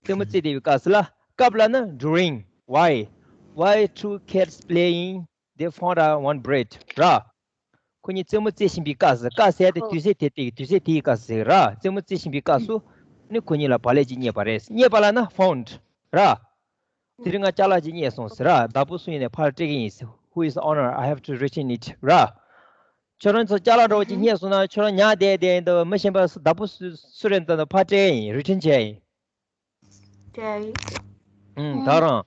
རྩེད་མོ་རྩེ་བསྡད་པའི་སྐབས་སུ་ལ། སྐབས་ལབ་ན་during. Why? Why two cats playing, they found a one bread ར། ཁོ་གཉིས་རྩེད་མོ་རྩེ་བཞིན་པའི་སྐབས་སུ། སྐབས་ཟེར་དེ་དུས་ཚོད་དེ་དེ་དུས་ཚོད་དེའི་སྐབས་སུ་ར། རྩེད་མོ་རྩེ་བཞིན་པའི་སྐབས་སུ་ནི་ཁོ་གཉིས་ལ་བག་ལེབ་ཅིག་རྙེད་པ་རེད། རྙེད་པ་ལབ་ན་found ར། དེ་རིང་ང་ཅ་ལག་ཅིག་རྙེད་སོང་ཟེར་ར། བདག་པོ་སུ་ཡིན་ནས་ཕར་སྤྲད་གི་ཡིན་ཟེར། Who is owner? I have to return it ར། ཁྱོད་རང་ཚོ་ཅ་ལག་འདྲ་བོ་ཅིག་རྙེད་སོང་ན་ཁྱོད་རང་ཉར་བསྡད་བསྡད་ཡིན་དུས་མི་གཞན་པ་བདག་པོ་སུ་སུ་རེད་ད་ཕར་སྤྲད་ཡིན། Return བྱས་ཡིན། ཨུམ། ད་རང་།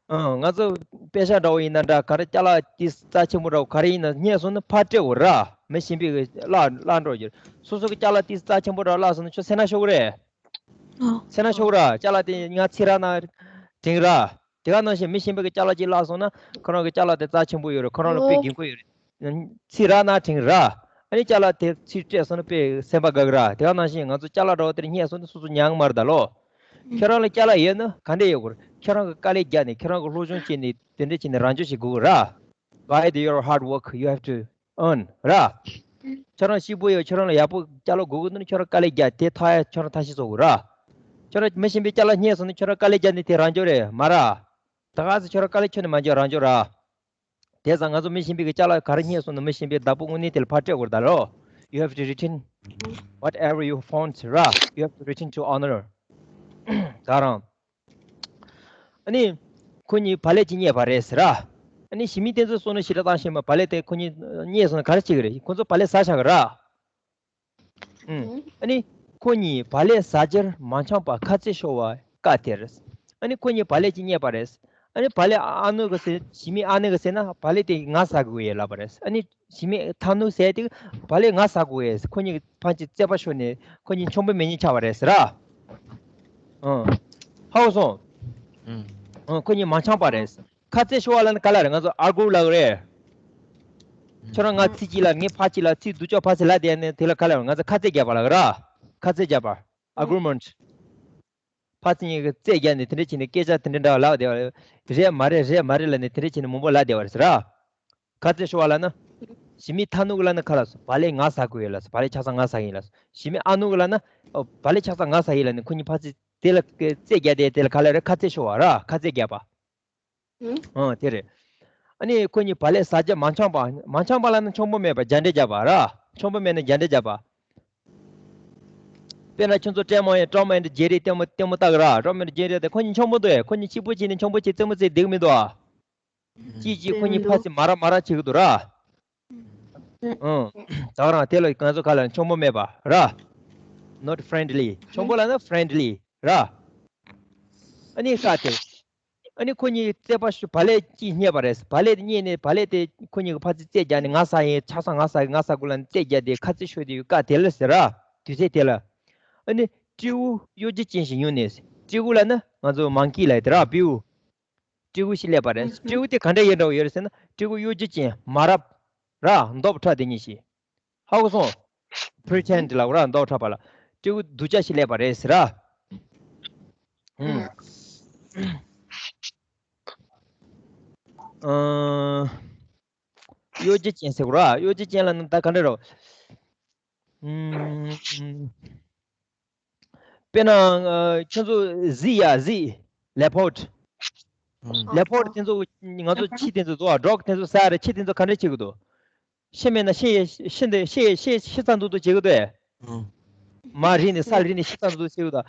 ཨུམ། ང་ཚོ་པེ་ཤག་འདྲ་བོ་ཡིན་ན་འདྲ། ག་རེ་ཅ་ལག་དེ་རྩ་ཆེན་པོ་འདྲ་བོ་ག་རེ་ཡིན་ན་རྙེད་སོང་ན་ཕར་སྤྲད་དགོས་ར། མི་གཞན་པའི་གི་བརླག་བརླག་འགྲོ་རྒྱུ་རེད། སོ་སོ་གི་ཅ་ལག་དེ་རྩ་ཆེན་པོ་འདྲ་བོ་བརླག་སོང་ན་ཁྱོད་སེམས་ནང་ཤོར་གི་རེད། སེམས་ནང་ཤོར་གི་ར། ཅ་ལག་དེ་ང་ཚེ་རབས་ནང་དྲན་གི་ར། དེ་ག་ནང་བཞིན་མི་གཞན་པའི་གི་ཅ་ལག་ཅིག་བརླག་སོང་ན་ཁོ་རང་གི་ཅ་ལག་དེ་རྩ་ཆེན་པོ་ཡོད་རེད། ཁོ་རང་ལ་དཔེ་དགོས་མཁོ་ཡོད་རེད། ཚེ་རབས་ནང་དྲན་གི་ར། ཨ་ནི་ཅ་ལག་དེ་ཚུར་སྤྲད་སོང་ན་དཔེ་སེམས་པ་དགའ་གི་ར། དེ་ག་ནང་བཞིན་ང་ཚོ་ཅ་ལག་འདྲ་བོ་དེ་རྙེད་སོང་ན་སོ་སོ་ཉར་གི་མ་རེད་ད་ལོ། ཁྱེད་རང་ལ་ཅ་ལག་ཡོད་ན་ག་འདྲས་ཡོད་དགོས་རེད། ཁྱེད་རང་གི་དཀའ་ལས་རྒྱག་ནས་ཁྱེད་རང་གི་སློབ་སྦྱོང་བྱས་ནས་དེ་འདྲས་བྱས་ནས་རང་འཇགས་བྱེད་དགོས་གི་ར། By the, your hard work, you have to earn ར། ཁྱེད་རང་སྐྱིད་པོ་ཡོད། ཁྱེད་རང་ལ་ཡག་པོ་ཅ་ལག་དགོས་གི་འདུག་ན་ཁྱེད་རང་དཀའ་ལས་རྒྱག་དེ་ཐོབ་ཡ་ཁྱེད་རང་ཐབས་ཤེས་བཟོ་དགོས་ར། ཁྱེད་རང་མི་གཞན་པའི་ཅ་ལག་རྙེད་སོང་ན་ཁྱེད་རང་དཀའ་ལས་རྒྱག་ནས་དེ་རང་འཇགས་རེད་མ་ར། ད་ག་ཚོད་ཁྱེད་རང་དཀའ་ལས་ཁྱོན་ནས་མ་རྒྱག་རང་འཇགས་ར། དེ་ཙང་ང་ཚོ་མི་གཞན་པའི་གི་ཅ་ལག་ག་རེ་རྙེད་སོང་ན་མི་གཞན་པའི་བདག་པོ་དངོས་གནས་དེ་ལ་ཕར་སྤྲད་དགོས་རེད་ད་ལོ། You have to return whatever you found ར། You have to return to owner ད་རང་། ཨ་ནི། ཁོ་གཉིས་བག་ལེབ་ཅིག་རྙེད་པ་རེད་ཟེར་ར། ཨ་ནི་ཞི་མི་དེ་ཚོ་སོང་ནས་ཞེ་དྲག་བཏང་ཤེས་མ། བག་ལེབ་དེ་ཁོ་གཉིས་རྙེད་སོང་ན་ག་རེ་བྱེད་ཀྱི་རེད། ཁོ་ཚོ་བག་ལེབ་ཟ་བཞག་གི་ར། ཨུམ། ཨ་ནི། ཁོ་གཉིས་བག་ལེབ་ཟ་རྒྱུར་མ་འཆམ་པ་ཁ་རྩོད་ཤོར་བ་སྐབས་དེར། ཨ་ནི་ཁོ་གཉིས་བག་ལེབ་ཅིག་རྙེད་པ་རེད། ཨ་ནི་བག་ལེབ་ཨ་ནུ་གི་ཟེར། ཞི་མི་ཨ་ནུ་གི་ཟེར་ན་བག་ལེབ་དེ་ང་ཟ་དགོས་ཡོད་ལབ་པ་རེད། ཨ་ནི་ཞི་མི་ཐ་ནུ་ཟེར་དེ་བག་ལེབ་ང་ཟ་དགོས་ཡོད། ཁོ་གཉིས་ཕན་ཚུན་རྩོད་པ་ཤོར་ནས་ཁོ་གཉིས་མཆོད་པ་མེད་ཉེས་ཆགས་པ་རེད་ཟེར་ར། ཨང་། ཧ་གོ་སོང་། ཨང་། ཁོ་གཉིས་མ་འཆམ་པ་རེད། ཁ་རྩོད་ཤོར་བ་ལབ་ན་ག་ལ་རེད། ང་ཚོ་ཨར་གུ་ལབ་རེད། ཁྱོད་རང་ང་ཚིག་གཅིག་ལ་ངས་ཕར་གཅིག་ལ་ཚིག་སྡུག་ཅག་ཕར་ཚིག་ལབ་བསྡད་ནས་དེ་ལ་ག་ལ་རེད། ང་ཚོ་ཁ་རྩོད་རྒྱག་པ་ལབ་ར། ཁ་རྩོད་རྒྱག་པ། ཨར་གུ་མེན་ཊི། ཕར་ཚིག་གཉིས་ཀྱི་རྩོད་རྒྱག་ནས་དེ་འདྲ་བྱས་ནས་སྐད་ཆ་དེ་འདྲ་འདྲ་བ་ལབ་བསྡད་པ་རེད། རེད་མ་རེད་རེད་མ་རེད་ལབ་ནས་དེ་འདྲ་བྱས་ནས་མང་པོ་ལབ་བསྡད་པ་རེད་ཟེར་ར། ཁ་རྩོད་ཤོར་བ་ལབ་ན། ཞི་མི་ཐ་ནུ་གི་ལབ་ན་ག་ལ་སོང་། བག་ལེབ་ང་ཟ་དགོས་ཡོད་ལབ་སོང་། བག་ལེབ་ཆ་ཚང་ང་ཟ་གི་ཡིན་ལབ་སོང་། ཞི་མི་ཨ་ནུ་གི་ལབ་ན། ཨོ། བག་ལེབ་ཆ་ཚང་ང་ཟ་གི་ཡིན་ལབ་ནས་ཁོ་གཉིས་ཕར་ཚིག་དེ་ལ་རྩོད་རྒྱག་དེ་དེ་ལ་ག་ལ་རེད། ཁ་རྩོད་ཤོར་བ་ར། ཁ་རྩོད་རྒྱག་པ། ཨང་། དེ་རེད། ཨ་ནི་ཁོ་གཉིས་བག་ལེབ་ཟ་རྒྱུ་མ་འཆམ་པ། མ་འཆམ་པ་ལབ་ན་འཆམ་པོ་མེད་པ་རྒྱ་འདྲེ་རྒྱག་པ་ར། འཆམ་པོ་མེད་ན་རྒྱ་འདྲེ་རྒྱག་པ། དཔེར་ན་ཁྱོད་ཚོ་ཀྲེ་མོ་ཡིན་ཀྲོ་མོ་ཡིན་རྗེ་རེ་ལྟད་མོ་ལྟད་མོ་ལྟ་གི་ར། ཀྲོ་མོ་ཡིན་རྗེ་རེ་དེ་ཁོ་གཉིས་འཆམ་པོ་འདུག་ཨེ། ཁོ་གཉིས་གཅིག་པུ་བྱས་ནས་འཆམ་པོ་བྱས་རྩེད་མོ་རྩེ་བསྡད་གི་མི་འདུག་ཨ། གཅིག་གཅིག་ཁོ་གཉིས་ཕར་ཚིག་མ་རབས་མ་རབས་བྱེད་གི་འདུག་ར། ཨང་། ད་ག་རང་དེ་ལ་ང་ཚོ་ག་ལ་འཆམ་པོ་མེད་པ་ར། Not friendly། འཆམ་པོ་ལབ་ན་friendly་ར། ཨ་ནི་ས་དེ། ཨ་ནི་ཁོ་གཉིས་རྩོད་པ་ཤོར། བག་ལེབ་གཅིག་རྙེད་པ་རེད། བག་ལེབ་དེ་རྙེད་ནས་བག་ལེབ་དེ་ཁོ་གཉིས་ཀྱི་ཕར་ཚིག་རྩོད་རྒྱག་ནས་ང་ཟ་ཡིན། ཆ་ཚང་ང་ཟ་ཡིན། ང་ཟ་དགོས་ལབ་ནས་རྩོད་རྒྱག་དེ་ཁ་རྩོད་ཤོར་དེ་ཡོད་སྐབས་དེ་ལ་ཟེར་ར། དུས་ཚོད་དེ་ལ། ཨ་ནི་སྤྲེའུ་གཡོ་སྒྱུ་ཅན་ཞིག་ཡོང་ནས། སྤྲེའུ་ལབ་ན་ང་ཚོ་མང་ཀི་ལབ་དེ་ར། སྤྲེའུ། སྤྲེའུ་ཞིག་སླེབས་པ་རེད། སྤྲེའུ་དེ་ག་འདྲ་ཡོད་འདྲ་བོ་ཡོད་རེད་ཟེར་ན། སྤྲེའུ་གཡོ་སྒྱུ་ཅན་མ་རབས་ར། འདོད་ཁྲ་དེ་གཉིས་ཤིག་ཧ་གོ་སོང་། Pretend་ལབ་ར། འདོད་ཁྲ་པ་ལ། སྤྲེའུ་སྡུག་ཅག་ཞིག་སླེབས་པ་རེད་ཟེར་ར། ཨང་། གཡོ་སྒྱུ་ཅན་ཟེར་གོ་ར། གཡོ་སྒྱུ་ཅན་ལབ་ན་ད་ག་འདྲ་རེད། ཨང་། དཔེར་ན་ཁྱོད་ཚོ་གཟིག་ཡ་གཟིག leopard། leopard་དེ་ཚོ་ང་ཚོ་ཁྱི་དེ་ཚོ་ཚོ་dog་དེ་ཚོ་ཟ་རེད། ཁྱི་དེ་ཚོ་ག་འདྲ་བྱེད་གི་འདུག་ཤི་མེད་ན་ཤི་ཤི་འདི་ཤི་ཤི་ཤི་ཚ་འདུག་འདུག་བྱེད་གི་འདུག་མར་རིལ་ནས་ས་རིལ་ནས་ཤི་ཚ་འདུག་འདུག་བྱེད་གི་འདུག་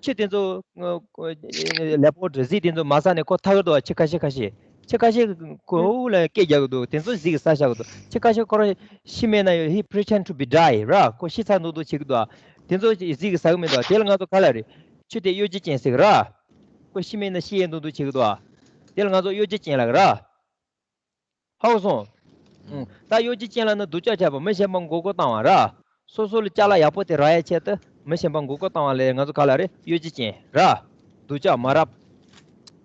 ཁྱི་དེ་ཚོ་leopard་གཟིག་དེ་ཚོ་མ་ཟ་ནས་ཁོ་ཐར་གི་འདུག་ཁྱི་ཁ་ཤས་ཁ་ཤས། ཁྱི་ཁ་ཤས་ཁོ་ལ་སྐད་རྒྱག་གི་འདུག་དེ་ཚོ་གཟིག་ཟ་བཞག་གི་འདུག་ཁྱི་ཁ་ཤས་ཁོ་རང་ཤི་མེད་ན་he pretend to be die་ར། ཁོ་ཤི་ཚ་འདུག་འདུག་བྱེད་གི་འདུག་དེ་ཚོ་གཟིག་ཟ་གི་མི་འདུག་དེ་ལ་ང་ཚོ་ག་ལ་རེད། ཁྱི་དེ་གཡོ་སྒྱུ་ཅན་ཟེར་གི་ར། ཁོ་ཤི་མེད་ན་ཤི་ཡས་འདུག་འདུག་བྱེད་གི་འདུག་དེ་ལ་ང་ཚོ་གཡོ་སྒྱུ་ཅན་ལབ་གི་ར། ཧ་གོ་སོང་། ཨུ། ད་གཡོ་སྒྱུ་ཅན་ལབ་ན་སྡུག་ཅག་བྱས་པ། མི་གཞན་པ་མགོ་སྐོར་བཏང་བ་ར། སོ་སོ་ལ་ཅ་ལག་ཡག་པོ་དེ་རག་ཡ་ཆེད་དུ་མི་གཞན་པ་མགོ་སྐོར་བཏང་བ་ལས་ང་ཚོ་ག་ལ་རེད། གཡོ་སྒྱུ་ཅན་ར། སྡུག་ཅག་མ་རབས།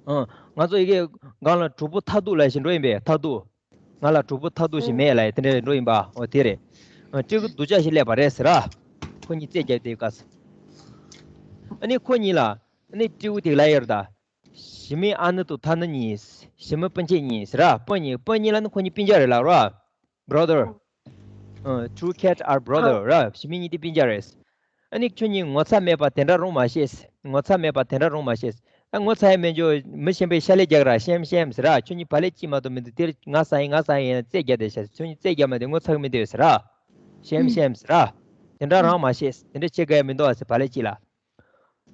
ཨང་། ང་ཚོ་ཡི་གེ་སྒང་ལ་གྲོགས་པོ་མཐའ་སྡུག་ལབ་བཞིན་འགྲོ་ཡིན་པས། མཐའ་སྡུག་ང་ལ་གྲོགས་པོ་མཐའ་སྡུག་ཞིག་མེད་ལབ་ཡ་དེ་འདྲ་འགྲོ་ཡིན་པ། འོ་དེ་རེད། ཨ། སྤྲེའུ་སྡུག་ཅག་ཞིག་སླེབས་པ་རེད་ཟེར་ར། ཁོ་གཉིས་རྩོད་རྒྱབ་དེ་ག་ཟེར། ཨ་ནི་ཁོ་གཉིས་ལ་ཨ་ནི་སྤྲེའུ་དེ་ལབ་ཡོད་རེད་ད། ཞི་མི་ཨ་ནུ་དང་ཐ་ནུ་གཉིས། ཞི་མི་སྤུན་མཆེད་གཉིས་ཟེར་ར། སྤུན་གཉིས། སྤུན་གཉིས་ལབ་ན་ཁོ་གཉིས་སྤུན་ཀྱག་རེད་ལབ་ར། Brother། ཨ། Two cats are brother་ར། ཞི་མི་གཉིས་དེ་སྤུན་ཀྱག་རེད། ཨ་ནི་ཁྱོད་གཉིས་ངོ་ཚ་མེད་པ་དེ་འདྲ་རུང་མ་ཤེས། ངོ་ཚ་མེད་པ་དེ་འདྲ་རུང་མ་ཤེས། ད་ངོ་ཚ་ཡ་མེད་འཇོ། མི་གཞན་པའི་ཤ་ལས་རྒྱག་ར། ཤེམ་ཤེམ་ཟེར་ར། ཁྱོད་གཉིས་བག་ལེབ་གཅིག་མ་གཏོགས་མི་འདུག་དེར་ང་ཟ་ཡིན་ང་ཟ་ཡིན་རྩོད་རྒྱག་བསྡད་ཤག་ཁྱོད་གཉིས་རྩོད་རྒྱག་མ་དེ་ངོ་ཚ་གི་མི་འདུག་ཟེར་ར། ཤེམ་ཤེམ་ཟེར་ར། དེ་འདྲ་རང་མ་ཤེས། དེ་འདྲ་བྱེད་དགོས་ཡ་མི་འདུག་ཟེར། བག་ལེབ་གཅིག་ལ།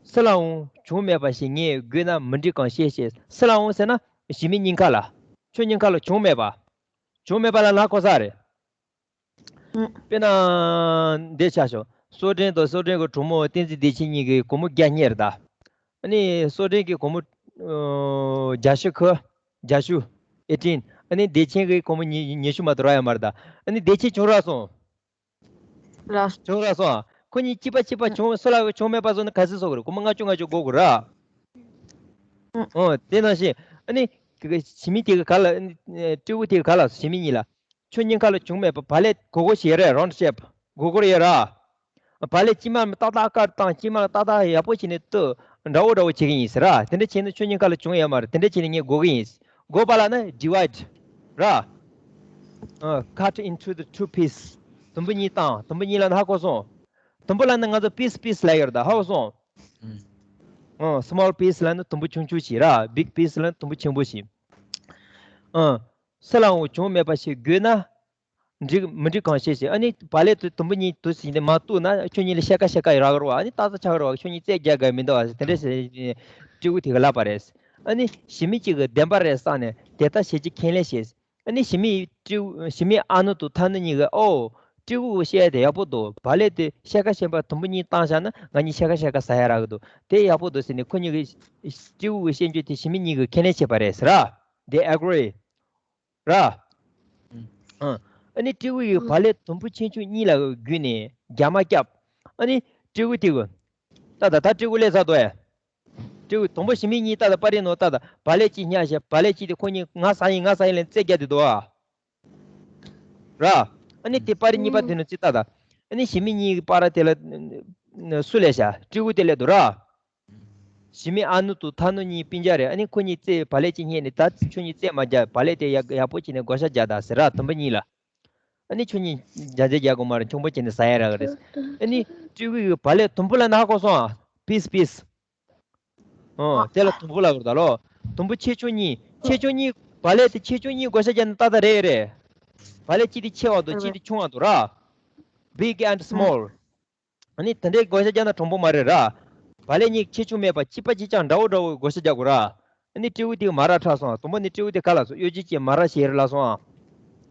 སུ་ལའང་བྱུང་མེད་པ་ཞིག་ངས་དགོས་ན་མི་འགྲིག་གང་ཤེས་ཤེས། སུ་ལའང་ཟེར་ན་ཞི་མི་གཉིས་ཀ་ལ། ཁྱོད་གཉིས་ཀ་ལ་བྱུང་མེད་པ། བྱུང་མེད་པ་ལ་ལ་གོ་ས་རེད། དཔེར་ན་འདི་ཆ་ཞོག་སོ་བྲན་དང་སོ་བྲན་གྱི་གྲོགས་མོ་བསྟན་འཛིན་བདེ་ཆེན་གཉིས་ཀྱི་སྒོར་མོ་བརྒྱ་རྙེད་རེད་ད། ཨ་ནི་སོ་བྲན་གྱི་སྒོར་མོ་ཨོ་བརྒྱད་ཅུ་ཁ། བརྒྱད་ཅུ། eighteen། ཨ་ནི་བདེ་ཆེན་གྱི་སྒོར་མོ་ཉི་ཉི་ཤུ་མ་གཏོགས་རག་ཡ་མ་རེད་ད། ཨ་ནི་བདེ་ཆེན་བྱུང་རག་སོང་། ར། བྱུང་རག་སོང་། ཁོ་གཉིས་གཅིག་པ་གཅིག་པ་བྱུང་སུ་ལ་བྱུང་མེད་པ་བཟོ་ན་ག་ཚོད་བཟོ་དགོས་རེད། སྒོར་མོ་ལྔ་བཅུ་ལྔ་བཅུ་དགོས་དགོས་ར། ཨོ་དེ་ནང་བཞིན་ཨ་ནི་ཞི་མི་དེ་ག་ལ་སྤྲེའུ་དེ་ག་ལ་ཞི་མི་གཉིས་ལ། ཁྱོད་གཉིས་ཀ་ལ་བྱུང་མེད་པ་བག་ལེབ་སྒོར་སྒོར་ཞིག་ཡོད་རེད། round shape་སྒོར་སྒོར་ཡོད་ར། བག་ལེབ་གཅིག་མ་ཏག་ཏག་དཀར་དང་གཅིག་མ་ཏག་ཏག་ཡག་པོ་བྱས་ནས་བཏུ་འདྲ་བོ་འདྲ་བོ་བྱེད་ཀྱི་ཡིན་ཟེར་ར། དེ་འདྲ་བྱས་ན་ཁྱོད་གཉིས་ཀ་ལ་བྱུང་ཡོད་མ་རེད། དེ་འདྲ་བྱས་ནས་ངས་སྒོར་གི་ཡིན། སྒོར་པ་ལ་ན་divide་ར། ཨ། cut into the two piece། དུམ་བུ་གཉིས་བཏང་། དུམ་བུ་གཉིས་ལ་ན་ཧ་གོ་སོང་། དུམ་བུ་ལ་ན་ང་ཚོ་piece piece་ལབ་ཡོད་རེད་ད། ཧ་གོ་སོང་། ཨ། small piece་ལ་ན་དུམ་བུ་ཆུང་ཆུང་ཞིག་ར། big piece་ལ་ན་དུམ་བུ་ཆེན་པོ་ཞིག་ཨ། སུ་ལའང་བྱུང་མེད་པ་ཞིག་དགོས་ན། འགྲིག་མི་འགྲིག་གང་ཤེས་ཤིག་ཨ་ནི་བག་ལེབ་དེ་དུམ་བུ་གཉིས་དུ་ཟིན་ཏེ་མ་གཏུགས་ན་ཁྱོད་གཉིས་ལ་ཤ་ཀ་ཤ་ཀ་ཡི་རག་རོ། ཨ་ནི་ཏག་ཏག་ཆགས་རོ། ཁྱོད་གཉིས་རྩོད་རྒྱག་དགོས་མི་འདུག་ཨ་ཟེར་དེ་འདྲ་ཟེར། སྤྲེའུ་དེ་ག་ལབ་པ་རེད། ཨ་ནི་ཞི་མི་གཅིག་གི་བདེན་པ་རེད་བསམ་ནས་དེ་ལྟར་བྱེད་ཀྱི་ཁས་ལེན་བྱས། ཨ་ནི་ཞི་མི་སྤྲེའུ་ཞི་མི་ཨ་ནུ་དང་ཐ་ནུ་གཉིས་ཀྱིས་ཨོ། སྤྲེའུ་གི་བཤད་ཡ་དེ་ཡག་པོ་འདུག་བ་ལས་དེ་ཕྱེད་ཀ་ཕྱེད་པ་དུམ་བུ་གཉིས་བཏང་བཞག་ན་ང་གཉིས་ཕྱེད་ཀ་ཕྱེད་ཀ་ཟ་ཡ་རག་གི་འདུག་དེ་ཡག་པོ་འདུག་ཟེར་ནས་ཁོ་གཉིས་ཀྱིས་སྤྲེའུ་གི་བཤད་རྒྱུ་དེ་ཞི་མི་གཉིས་ཀྱིས་ཁས་ལེན་བྱས་པ་རེད་ཟེར་ར། They agree. ར། ཨ་ནི་སྤྲེའུ་ཡིས་བ་ལས་དུམ་བུ་ཆེ་ཆུང་གཉིས་ལ་བརྒྱུས་ནས་རྒྱ་མ་བརྒྱབ། ཨ་ནི་སྤྲེའུ་དེ་གིས། ད་ད་ད་སྤྲེའུ་སླེབས་ཚར་འདུག་ཨེ། སྤྲེའུ་དང་པོ་ཞི་མི་གཉིས་ད་ད་པར་རིས་ནང་ད་ད་བ་ལས་གཅིག་བརྙ་བྱས་བ་ལས་གཅིག་དེ་ཁོ་གཉིས་ང་ཟ་ཡིན་ང་ཟ་ཡིན་ལབ་རྩེད་རྒྱག་དེ་འདུག་ཨ། ར། ཨ་ནི་དེ་པར་རིས་གཉིས་པ་དེ་ནང་གཅིག་ད་ད། ཨ་ནི་ཞི་མི་གཉིས་ཀྱི་པར་དེ་ལ་སུ་སླེབས་ཤག་སྤྲེའུ་དེ་སླེབས་འདུག་ར། ཞི་མི་ཨ་ནུ་དང་ཐ་ནུ་གཉིས་སྤུན་ཀྱག་རེད། ཨ་ནི་ཁོ་གཉིས་རྩེད་བ་ལས་གཅིག་བརྙས་ནས་ད་ཁྱོད་གཉིས་རྩེད་མ་རྒྱག་བ་ལས་དེ་ཡག་ཡག་པོ་བྱས་ནས་བགོ་བཤའ་རྒྱག་དང་ཟེར་ར་དུམ་བུ་གཉིས་ལ། ཨ་ནི་ཁྱོད་གཉིས་རྒྱ་རྩེད་རྒྱག་དགོས་མ་རེད་ཆུང་པོ་བྱས་ནས་ཟ་ཡ་རག་གི་རེད། ཨ་ནི་སྤྲེའུ་གིས་བ་ལས་དུམ་བུ་ལ་ནག་ཁོ་སོང་ཨ། པིས་པིས། ཨོ་དེ་ལ་དུམ་བུ་ལ་གི་རེད་ད་ལོ། དུམ་བུ་ཆེ་ཆུང་གཉིས་ཆེ་ཆུང་གཉིས་བ་ལས་དེ་ཆེ་ཆུང་གཉིས་བགོ་བཤའ་རྒྱག་ནས་ཏག་ཏག་རེད་རེད། བ་ལས་གཅིག་དེ་ཆེ་བ་འདུག་གཅིག་དེ་ཆུང་བ་འདུག་ར། Big and small. ཨ་ནི་དེ་འདྲའི་བགོ་བཤའ་རྒྱག་ན་དྲང་པོ་མ་རེད་ར། བ་ལས་གཉིས་ཆེ་ཆུང་མེད་པ་གཅིག་པ་གཅིག་རྐྱང་འདྲ་བོ་འདྲ་བོ་བགོ་བཤའ་རྒྱག་དགོས་ར། ཨ་ནི་སྤྲེའུ་དེ་མ་ར་ཁྲ་སོང་དང་པོ་ནི་སྤྲེའུ་དེ་ག་ལ་སོང་གཡོ་ཇུས་ཀྱིས་མ་ར་ཞེ་རེ་ལ་སོང་ཨ།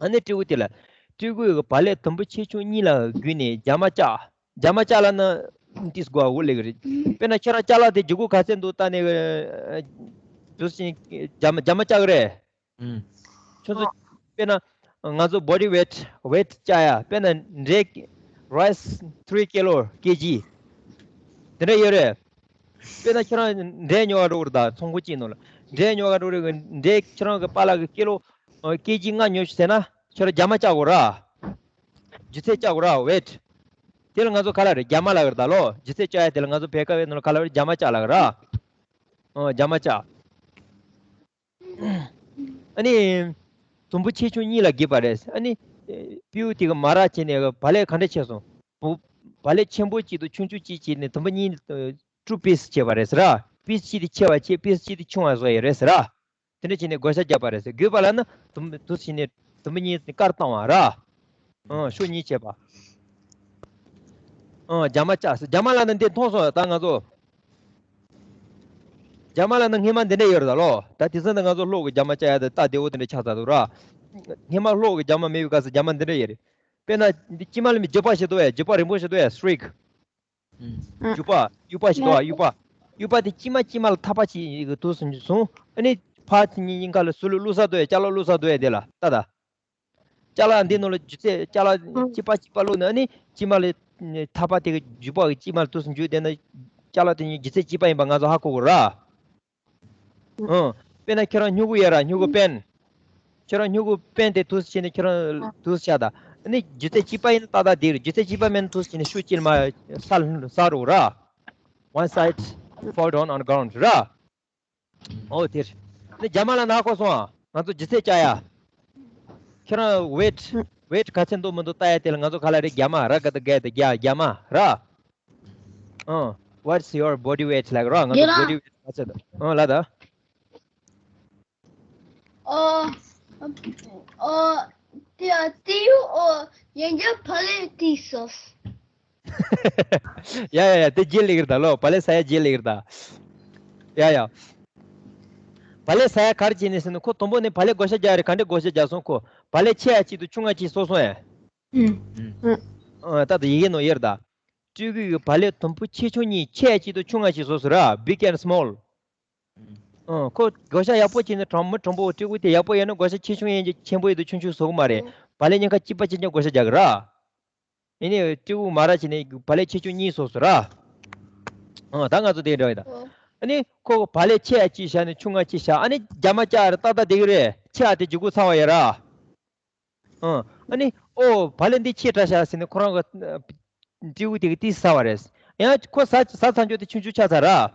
ཨ་ནི་སྤྲེའུ་དེ་ལ། སྤྲེའུ་གིས་བ་ལས་དུམ་བུ་ཆེ་ཆུང་གཉིས་ལ་བརྒྱུས་ནས་རྒྱ་མ་བཅག་རྒྱ་མ་བཅག་ལ་ན་ཏིས་གོ་ཨ་འུ་ལེ་གི་རེད། དཔེར་ན་ཁྱོད་རང་ཅ་ལག་དེ་ལྗིད་ཁོག་ག་ཚད་འདུག་ལྟ་ནས་དུས་ཕྱིན་རྒྱ་མ་རྒྱ་མ་བཅག་གི་རེད། ཁྱོད་ཚོ་དཔེར་ན་ང་ཚོ་body weight weight བཅག་ཡ་དཔེར་ན་འབྲས་rice three kilo kg དེ་འདྲ་ཡོད་རེད། དཔེར་ན་ཁྱོད་རང་འབྲས་ཉོ་ག་འགྲོ་གི་རེད་ད་ཚོང་ཁང་གཅིག་ནང་ལ་འབྲས་ཉོ་ག་འགྲོ་རེད་གི་འབྲས་ཁྱོད་རང་གི་པཱ་ལགས་ཀྱི་ཀི་ལོ་ཀེ་ཇི་ལྔ་ཉོ་ཤོག་ཟེར་ན་ཁྱོད་རང་རྒྱ་མ་བཅག་དགོས་ར། ལྗིད་ཚད་བཅག་དགོས་ར་weight། དེ་ལ་ང་ཚོ་ག་ལ་རེད་རྒྱ་མ་ལབ་ཀྱི་རེད་ད་ལོ་ལྗིད་ཚད་བཅག་ཡ་དེ་ལ་ང་ཚོ་བོད་སྐད་བའི་ནང་ལ་ག་ལ་རེད་རྒྱ་མ་བཅག་ལབ་ཀྱི་ར། ཨོ་རྒྱ་མ་བཅག་ཨ་ནི། དུམ་བུ་ཆེ་ཆུང་གཉིས་ལ་བརྒྱབ་པ་རེད། ཨ་ནི། སྤྲེའུ་དེ་གིས་མ་ར་བྱས་ནས་བ་ལས་ག་འདྲ་ཆེ་སོང་། བུ། བ་ལས་ཆེན་པོ་གཅིག་དང་ཆུང་ཆུང་གཅིག་བྱས་ནས་དུམ་བུ་གཉིས། two piece བྱས་པ་རེད་ཟེར་ར། piece གཅིག་དེ་ཆེ་བ་བྱས་piece གཅིག་དེ་ཆུང་བ་བཟོ་ཡི་རེད་ཟེར་ར། དེ་འདྲ་བྱས་ནས་བགོ་བཤའ་བརྒྱབ་པ་རེད་ཟེར་བརྒྱབ་པ་ལ་ནི་དུམ་དུ་བྱས་ནས་དུམ་བུ་གཉིས་བཀར་བཏང་བ་ར། ཨང་ཤོག་གཉིས་བྱས་པ། ཨང་རྒྱ་མ་བཅག་ཟེར་རྒྱ་མ་ལབ་ན་འདི་མཐོང་སོང་ད་ང་ཚོ། རྒྱ་མ་ལབ་ན་སྔས་མ་འདི་འདྲ་ཡོད་རེད་ད་ལོ། ད་དེང་སང་ད་ང་ཚོ་གློག་གི་རྒྱ་མ་བཅག་ཡ་དེ་རྟ་བདེ་བོ་དེ་འདྲ་ཆགས་ཚར་འདུག་ར། སྔས་མ་གློག་གི་རྒྱ་མ་མེད་པའི་སྐབས་སུ་རྒྱ་མ་འདི་འདྲ་ཡོད་རེད། དཔེར་ན་འདི་དཀྱིལ་མ་ལ་མི་རྒྱུག་པ་ཞིག་འདུག་བས་རྒྱུག་པ་རིང་པོ་ཞིག་འདུག་བས་streak རྒྱུག་པ་དབྱུག་པ་ཞིག་འདུག་བ་དབྱུག་པ། དབྱུག་པ་དེ་དཀྱིལ་མ་དཀྱིལ་མ་ལ་ཐག་པ་ཅིག་གི་དུས་སུ་བཟུང་ཨ་ནི་ཕར་དེ་གཉིས་གཉིས་ཀ་ལ་སུ་ལུ་བླུགས་ས་འདུག་བས་ཅ་ལག་བླུགས་ས་འདུག་བས་དེ་ལ་ལྟ་ད། ཅ་ལག་འདི་ནང་ལ་རྒྱུ་ཚད་ཅ་ལག་གཅིག་པ་གཅིག་པ་བླུགས་ནས་ཨ་ནི་དཀྱིལ་མ་ལ་ཐག་པ་དེ་གི་རྒྱུག་པ་གི་དཀྱིལ་མ་ལ་དུས་སུ་འཇུས་དེ་ནས་ཅ་ལག་དེ་གཉིས་རྒྱུ་ཚད་གཅིག་པ་ཡིན་པ་ང་ཚོ་ཧ་གོ་དགོས་ར། ཨང་། དཔེར་ན་ཁྱོད་རང་སྨྱུ་གུ་ཡོད་ར་སྨྱུ་གུ་པེན། ཁྱོད་རང་སྨྱུ་གུ་པེན་དེ་དུས་སུ་བྱས་ནས་ཁྱོད་རང་དུས་སུ་བྱ་ད། ཨ་ནི་རྒྱུ་ཚད་གཅིག་པ་ཡིན་ན་ཏག་ཏག་བསྡད་རྒྱུ་ཚད་གཅིག་པ་མེད་ན་དུས་སུ་བྱས་ནས་ཤུགས་གཅིག་མ་ས་ས་རུ་ར། One side fall down on ground ར། ཨོ་དེར། ནི་རྒྱ་མ་ལ་ནག་ཁོ་སོང་ཨ། ང་ཚོ་ལྗིད་ཚད་བཅག་ཡ། ཁྱེད་རང་weight weight ག་ཚད་འདུག་མི་འདུག་ལྟ་ཡ་དེ་ལ་ང་ཚོ་ག་ལ་རེད་རྒྱ་མ་ར་ག་ད་ག་ད་རྒྱ་རྒྱ་མ་ར། ཨང་། What's your body weight ལབ་ར་ང་ཚོ་རྒྱ་ར། Body weight ག་ཚད་འདུག་ཨང་ལ་ད། ཨོ། ཨོ། དེ་དེ་ཡོ་ཨོ་ཡན་ཇ་ཕ་ལེ་ཏི་སོ། ཡ་ཡ་ཡ་དེ་རྗེས་ལེགས་རེད་ད་ལོ་བ་ལེ་ས་ཡ་རྗེས་ལེགས་རེད་ད། ཡ་ཡ། བ་ལེ་ས་ཡ་གར་བྱས་ནས་ཟེར་ན་ཁོ་དང་པོ་ནས་བ་ལེ་བགོ་བཤའ་རྒྱག་རེད་ག་འདྲས་བགོ་བཤའ་རྒྱག་སོང་ཁོ་བ་ལེ་ཆེ་ཡ་གཅིག་དང་ཆུང་ང་གཅིག་བཟོས་སོང་ཡ། ཨ་ད་ད་ཡི་གེ་ནང་ཡོད་རེད་ད། སྤྲེའུ་གི་བ་ལེ་དུམ་བུ་ཆེ་ཆུང་གཉིས་ཆེ་ཡ་གཅིག་དང་ཆུང་ང་གཅིག་བཟོས་སོང་ར་big and small། ཨང་། ཁོ་བགོ་བཤའ་ཡག་པོ་བྱས་ན་གྲང་མོ་གྲང་པོ་སྤྲེའུ་དེ་ཡག་པོ་ཡིན་ན་བགོ་བཤའ་ཆེ་ཆུང་ཡིན་གྱི་ཆེན་པོ་ཡིན་དུ་ཆུང་ཆུང་བཟོ་གི་མ་རེད། བ་ལེ་གཉིས་ཀ་གཅིག་པ་གཅིག་རྐྱང་བགོ་བཤའ་རྒྱག་གི་ར། ཡིན་ནའི་སྤྲེའུ་མ་ར་བྱས་ནས་བ་ལེ་ཆེ་ཆུང་གཉིས་བཟོས་སོང་ར། ཨང་། ད་ང་ཚོ་དེ་འདྲ་ཡིན་ད། ཨ་ནི་ཁོ་བ་ལེ་ཆེ་ཡ་གཅིག་བཞག་ནས་ཆུང་ང་གཅིག་བཞག་ཨ་ནི་རྒྱ་མ་བཅག་རེད་ཏག་ཏག་བསྡད་ཀྱི་རེད་ཆེ་ཡ་དེ་ལྗིད་ཁོག་ཚ་བ་ཡོད་ར། ཨང་། ཨ་ནི་ཨོ་བ་ལེ་འདི་ཆེ་དྲགས་ཤག་ཟེར་ནས་ཁོ་རང་གི་སྤྲེའུ་དེ་གིས་ཏིས་ཟ་བ་རེད། ཡང་ཁོ་ཟ་ཟ་ཚར་འཇོག་དེ་ཆུང་ཆུང་ཆགས་ཚར་ར།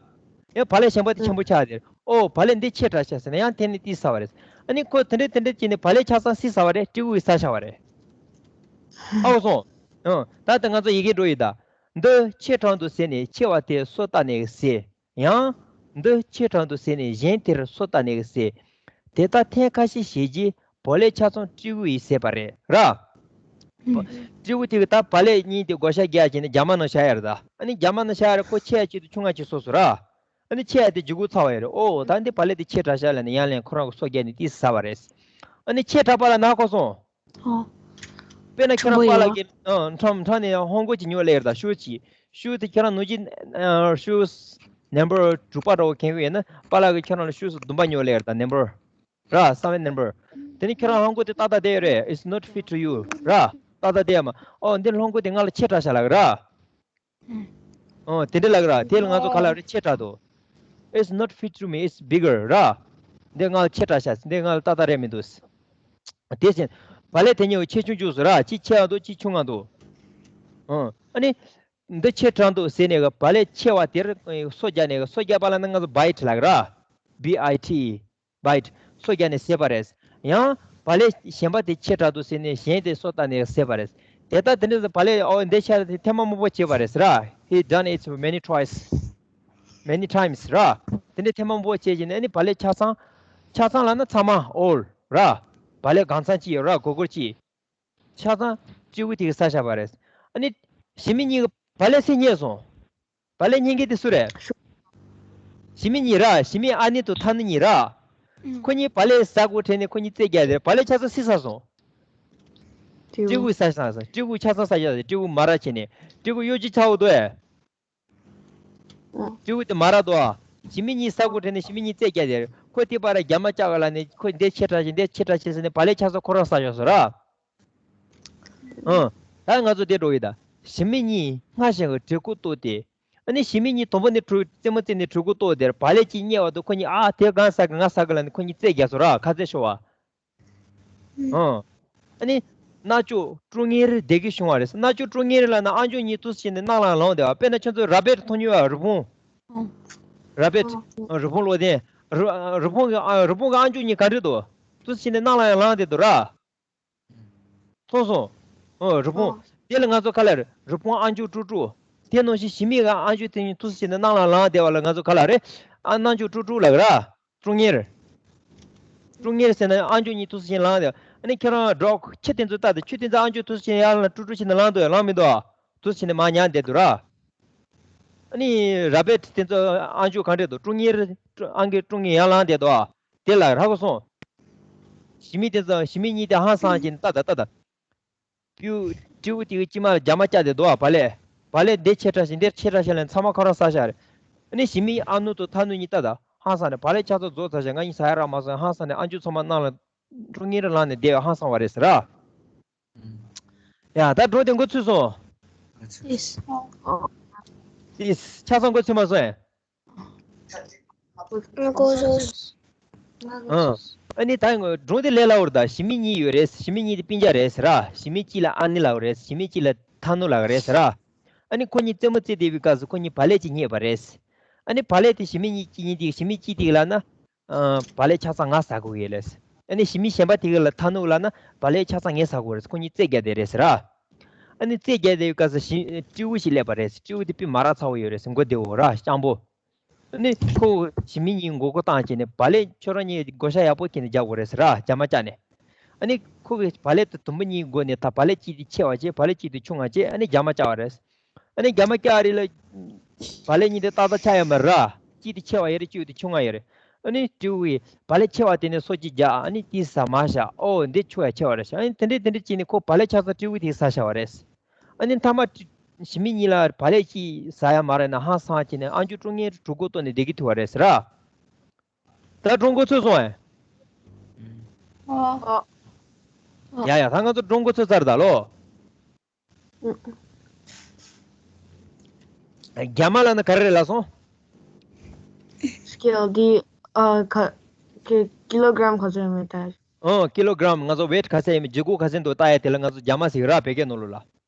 ཡང་བ་ལེ་གཞན་པ་དེ་ཆེན་པོ་ཆགས་དེ་ཨོ་བ་ལེ་འདི་ཆེ་དྲགས་ཤག་ཟེར་ནས་ཡང་དེ་ནས་ཏིས་ཟ་བ་རེད། ཨ་ནི་ཁོ་དེ་འདྲས་དེ་འདྲས་བྱས་ནས་བ་ལེ་ཆ་ཚང་སུས་ཟ་བ་རེད་སྤྲེའུ་ཡིས་ཟ་བཞག་པ་རེད། ཨ་བ་སོང་། ཨང་། ད་ལྟ་ང་ཚོ་ཡི་གེ་འགྲོ་ཡི་ད། འདི་ཆེ་དྲགས་འདུག་ཟེར་ནས་ཆེ་བ་དེ་སོ་ལྟ་ནས་ཟས། ཡང་། འདི་ཆེ་དྲགས་འདུག་ཟེར་ནས་གཞན་དེར་སོ་ལྟ་ནས་ཟས། དེ་ལྟར་ཐེངས་ཁ་ཤས་བྱས་རྗེས་བ་ལེ་ཆ་ཚང་སྤྲེའུ་ཡིས་ཟས་པ་རེད་ར། སྤྲེའུ་དེ་གིས་ད་བ་ལེ་གཉིས་དེ་བགོ་བཤའ་རྒྱག་བྱས་ནས་རྒྱ་མ་ནང་བཞག་ཡ་རེད་ད། ཨ་ནི་རྒྱ་མ་ནང་བཞག་ཡ་རེད་ཁོ་ཆེ་ཡ་གཅིག་དང་ཆུང་ང་གཅིག་བཟོས་སོང་ར། ཨ་ནི་ཆེ་ཡ་དེ་ལྗིད་ཁོག་ཚ་བ་ཡ་རེད་ཨོ་ད་འདི་བ་ལེ་དེ་ཆེ་དྲགས་ཤག་ལབ་ནས་ཡང་ལན་ཁོ་རང་གིས་སོ་བརྒྱབ་ནས་ཏིས་ཟ་བ་རེད། ཨ་ནི་ཆེ་དྲགས་པ་ལ་ནག་ཁོ་སོང་། ཨོ། དཔེར་ན་ཁྱོད་རང་པཱ་ལགས་ཀྱིས་ཨ་ཁྲམ་ཁྲམ་ནས་ཧོང་ཀོང་གི་ཉོ་སླེབས་ཡོད་ད། ཤུ་གཅིག་ཤུ་དེ་ཁྱོད་རང་ནུས་ཀྱི་ཨ་ཤུ་ནམ་བར་དྲུག་པ་འདྲ་བོ་གྱོན་གྱི་ཡོད་ན། པཱ་ལགས་ཀྱིས་ཁྱོད་རང་ལ་ཤུ་བདུན་པ་ཉོ་སླེབས་ཡོད་ད། ནམ་བར་ར་སམ་ཝེར་ནམ་བར། དེ་ནས་ཁྱོད་རང་ཧོང་ཀོང་དེ་ཏག་ཏག་བསྡད་ཡོད་རེད། It's not fit to you ར། ཏག་ཏག་བསྡད་ཡོད་མ། ཨོ་འདི་ཧོང་ཀོང་དེ་ང་ལ་ཆེ་དྲགས་ཤག་ལབ་ར། ཨོ་དེ་འདྲ་ལབ་ར། དེ་ལ་ང་ཚོ་ག་ལབ་རེད། ཆེ་དྲགས་འདུག It's not fit to me, it's bigger ར། འདི་ང་ལ་ཆེ་དྲགས་ཤག་འདི་ང་ལ་ཏག་ཏག་རེད་མི་འདུག་དེ་བཞིན་བག་ལེབ་དེ་ཉིད་ཆེ་ཆུང་བཅུག་སོང་ར། གཅིག་ཆེ་བ་འདུག་གཅིག་ཆུང་བ་འདུག་ཨོ་ཨ་ནི་འདི་ཆེ་དྲགས་འདུག་ཟེར་ནས་གི་བག་ལེབ་ཆེ་བ་དེར་སོ་རྒྱག་ནས་གི་སོ་རྒྱག་པ་ལ་ནི་ང་ཚོ་བྷའིཊ་ལབ་ར། B I T E བྷའིཊ། སོ་རྒྱག་ནས་བཟས་པ་རེད། ཡང་བག་ལེབ་གཞན་པ་དེ་ཆེ་དྲགས་འདུག་ཟེར་ནས་གཞན་དེ་སོ་བཏབ་ནས་བཟས་པ་རེད། དེ་ལྟར་དེ་འདྲ་བག་ལེབ་ཨོ་འདི་ཆེ་དེ་ཐེངས་མ་མང་པོ་བྱས་པ་རེད་ཟེར་ར། He done it many twice, many times ར། དེ་འདྲ་ཐེངས་མ་མང་པོ་བྱས་བྱས་ནས་ཨ་ནི་བག་ལེབ་ཆ་ཚང་། ཆ་ཚང་ལབ་ན་ཚང་མ་all ར། བག་ལེབ་གང་ཚང་གཅིག་ཡོད་ར། སྒོར་སྒོར་གཅིག་ཆ་ཚང་སྤྲེའུ་དེ་གིས་ཟ་བཞག་པ་རེད། ཨ་ནི་ཞི་མི་གཉིས་ཀྱིས་བག་ལེབ་བཟས་རྙེད་སོང་། བག་ལེབ་རྙེད་མཁན་དེ་སུ་རེད། ཞི་མི་གཉིས་ར། ཞི་མིའི་ཨ་ནེ་དང་ཐ་ནུ་གཉིས་ར། ཁོ་གཉིས་བག་ལེབ་ཟ་དགོས་དྲན་ནས་ཁོ་གཉིས་རྩེད་རྒྱག་དེར་བག་ལེབ་ཆ་ཚང་སུས་ཟ་སོང་། སྤྲེའུ་ཟ་ས་ས། སྤྲེའུ་ཆ་ཚང་ཟ་ཡ་ཟེར། སྤྲེའུ་མ་ར་བྱས་ནས་སྤྲེའུ་གཡོ་སྒྱུ་ཆགས་འདུག་ཨེ། སྤྲེའུ་དེ་མ་ར་འདུག་ཨ། ཞི་མི་གཉིས་ཟ་དགོས་དྲན་ནས་ཞི་མི་གཉིས་རྩེད་རྒྱག་དེར་ཁོ་དེ་པར་རྒྱ་མ་བཅག་ག་ལ་ནས་ཁོ་འདི་ཆེ་དྲགས་ཤིག་འདི་ཆེ་དྲགས་ཤིག་ཟེར་ནས་བག་ལེབ་ཆ་ཚང་ཁོ་རང་ཟ་ཡོང་སོང་ར། ཨང་། ད་ང་ཚོ་དེ་འགྲོ་ཡི་ད། ཞི་མི་གཉིས་སྔར་བཞིན་གྱི་གྲོས་འགོ་བཏོད་དེ། ཨ་ནི་ཞི་མི་གཉིས་དང་པོ་ནས་གྲོས་རྩེད་མོ་རྩེ་ནས་གྲོས་འགོ་བཏོད་དེར་བག་ལེབ་ཅིག་རྙེད་བ་དང་ཁོ་གཉིས་ཨ་དེ་གང་ཟ་གི་ང་ཟ་གི་ལབ་ནས་ཁོ་གཉིས་རྩེད་རྒྱག་སོང་ར། ཁ་རྩེད་ཤོར་བ། ཨང་། ཨ་ནི་རྣ་ཅོག་ཀྲུང་ངེར་བསྡད་ཀྱི་བྱུང་བ་རེད། རྣ་ཅོག་ཀྲུང་ངེར་ལབ་ན་ཨ་མཆོག་གཉིས་འདུག་སེ་བྱས་ནས་སྣང་ལ་ལངས་བསྡད་པ། དཔེར་ན་ཁྱོད་ཚོ་ར་བེད་མཐོང་མྱོང་བ། རི་བོང་། ར་བེད། རི་བོང་བློ་ལྡན། རི་རི་བོང་གི་ཨ་རི་བོང་གི་ཨ་མཆོག་གཉིས་ག་འདྲ་འདུག་འདུག་སེ་བྱས་ནས་སྣང་ལ་ཡང་ལངས་བསྡད་འདུག་ར། མཐོང་སོང་། ཨོ་རི་བོང་། དེ་ལ་ང་ཚོ་ག་ལབ་རེད། རི་བོང་ཨ་མཆོག་ཀྲུག་ཀྲུག་དེ་ནང་བཞིན་ཞི་མི་གི་ཨ་མཆོག་དེ་གཉིས་འདུག་སེ་བྱས་ནས་སྣང་ལ་ལངས་བསྡད་པ་ལ་ང་ཚོ་ག་ལབ་རེད། ཨ་རྣ་མཆོག་ཀྲུག་ཀྲུག་ལབ་ར། ཀྲུང་ངེར། ཀྲུང་ངེར་ཟེར་ན་ཨ་མཆོག་གཉིས་འདུག་སེ་བྱས་ནས་ལངས་བསྡད། ཨ་ནི་ཁྱེད་རང་འགྲོ་ཁྱི་དེ་ཚོ་ལྟ་དེ། ཁྱི་དེ་ཚོ་ཨ་མཆོག་འདུག་སེ་བྱས་ནས་ཡར་ལ་ཀྲུག་ཀྲུག་བྱས་ནས་ལངས་འདུག་ཡ་ལངས་མི་འདུག་ཨ། འདུག་སེ་བྱས་ནས་མར་ཉལ་བསྡད་འདུག་ར། ཨ་ནི་ར་བེད་དེ་ཚོ་ཨ་མཆོག་ག་འདྲ་འདུག་ཀྲུང་ངེར། ཨང་ཀི་ཀྲུང་ངེར་ཡར་ལངས་བསྡད་འདུག་ཨ། དེ་ལ་ར་གོ་སོང་། ཞི་མི་དེ་ཚོ་ཞི་མི་གཉིས་དེ་ཧང་སངས་བྱས་ནས་ལྟ་ད་ལྟ་ད། སྤྲེའུ་སྤྲེའུ་དེ་གི་དཀྱིལ་མ་ལ་རྒྱ་མ་བཅག་བསྡད་འདུག་ཨ། བག་ལེབ། བག་ལེབ་འདི་ཆེ་དྲགས་ཤིག་འདིར་ཆེ་དྲགས་ཤིག་ལབ་ནས་ཚང་མ་ཁོ་རང་ཟ་བཞག་རེད། ཨ་ནི་ཞི་མི་ཨ་ནུ་དང་ཐ་ནུ་གཉིས་ལྟ་ད། ཧང་སངས་ནས་བག་ལེབ་ཆ་ཚང་རྫོགས་ཚར་བཞག་ང་གཉིས་ཟ་ཡ་རག་མ་སོང་། ཧང་སངས་ནས་ཨ་མཆོག་ཚང་མ་སྣང་ལ་ཀྲུང་ངེར་ལངས་ནས་བསྡད་ཡ་ཧང་སངས་པ་རེད་ཟེར་ར། ཡ་ད་འགྲོ་དེ་འགོ་ཚུགས་སོང་། ཏིས། ཏིས་ཆ་ཚང་འགོ་ཚུགས་མ་སོང་ཨེ། ཨ་ནི་ད་སྒྲུང་དེ་ལས་སླ་བོར་ད། ཞི་མི་གཉིས་ཡོད་རེད། ཞི་མི་གཉིས་དེ་སྤུན་ཀྱག་རེད་ཟེར་ར། ཞི་མི་གཅིག་ལ་ཨ་ནེ་ལབ་རེད། ཞི་མི་གཅིག་ལ་ཐ་ནུ་ལབ་རེད་ཟེར་ར། ཨ་ནི་ཁོ་གཉིས་རྩེད་མོ་རྩེ་བསྡད་པའི་སྐབས་སུ་ཁོ་གཉིས་བག་ལེབ་ཅིག་རྙེད་པ་རེད། ཨ་ནི་བག་ལེབ་དེ་ཞི་མི་གཉིས་གཅིག་གཉིས་དེ་ཞི་མི་གཅིག་དེ་ལབ་ན། ཨ། བག་ལེབ་ཆ་ཚང་ང་ཟ་དགོས་ཀྱི་ཡོད་རེད། ཨ་ནི་ཞི་མི་གཞན་པ་དེ་ག་ལ་ཐ་ནུ་ལབ་ན་བག་ལེབ་ཆ་ཚང་ངས་ཟ་དགོས་རེད། ཁོ་གཉིས་རྩེད་རྒྱག་བསྡད་རེད་ཟེར་ར། ཨ་ནི་རྩེད་རྒྱག་བསྡད་པའི་སྐབས་སུ་ཞི་སྤྲེའུ་ཞིག་སླེབས་པ་རེད། སྤྲེའུ་དེ་དཔེ་མ་ར་ཚ་བོ་ཡོད་རེད་ཟེར། མགོ་བདེ་བོ་ར་སྤྱང་པོ། ཨ་ནི་ཁོ་ཞི་མི་གཉིས་མགོ་སྐོར་བཏང་བྱས་ནས་བག་ལེབ་ཁྱོད་རང་གཉིས་བགོ་བཤའ་ཡག་པོ་བྱས་ནས་རྒྱག་དགོས་རེད་ཟེར་ར། རྒྱ་མ་བཅག་ནས། ཨ་ནི་ཁོ་གིས་བག་ལེབ་དེ་དུམ་བུ་གཉིས་བགོས་ནས་ད་བག་ལེབ་གཅིག་དེ་ཆེ་བ་བྱས། བག་ལེབ་གཅིག་དེ་ཆུང་བ་བྱས། ཨ་ནི་རྒྱ་མ་བཅག་པ་རེད། ཨ་ནི་རྒྱ་མ་བཅག་རེད་ལ། བག་ལེབ་གཉིས་དེ་ཏག་ཏག་ཆགས་ཡོད་མ་རེད། གཅིག་དེ་ཆེ་བ་ཡོད་རེད། གཅིག་དེ་ཆུང་བ་ཡོད་རེད། ཨ་ནི་སྤྲེའུ་ཡིས་བག་ལེབ་ཆེ་བ་དེ་ནས་སོ་གཅིག་རྒྱག་ཨ་ནི་དེ་ཟ་མར་བཞག་ཨོ་འདི་ཆུང་བ་ཆེ་བ་རེད་ཤག་ཨ་ནི་དེ་འདྲས་དེ་འདྲས་བྱས་ནས་ཁོ་བག་ལེབ་ཆ་ཚང་སྤྲེའུ་དེས་ཟ་བཞག་པ་རེད། ཨ་ནི་མཐའ་མ་ཞི་མི་གཉིས་ལ་བག་ལེབ་གཅིག་ཟ་ཡ་མ་རེད་ན་ཧང་སངས་བྱས་ནས་ཨ་མཆོག་ཀྲུང་ངེར་གྲོས་འགོ་བཏོན་ནས་བསྡད་ཀྱི་ཐུག་པ་རེད་ཟེར་ར། ད་སྒྲུང་འགོ་ཚུགས་སོང་ཨེ། ཨོ། ཡ་ཡ་ད་ང་ཚོ་སྒྲུང་འགོ་ཚུགས་ཚར་ད་ལོ། རྒྱ་མ་ལབ་ན་ག་རེ་རེད་ལབ་སོང་། སྐེལ་འདི་ཨ་ཁ་ཀི་ཀི་ལོ་གྲམ་ག་ཚོད་ཡིན་མིན་ལྟ། ཨོ་ཀི་ལོ་གྲམ། ང་ཚོ་ཝེཊ་ག་ཚད་ཡིན་མིན་ལྗིད་ཁོག་ག་ཚད་འདུག་ལྟ་ཡ་དེ་ལ་ང་ཚོ་རྒྱ་མ་ཟེར་གི་ར། བོད་སྐད་ནང་ལོགས་ལ།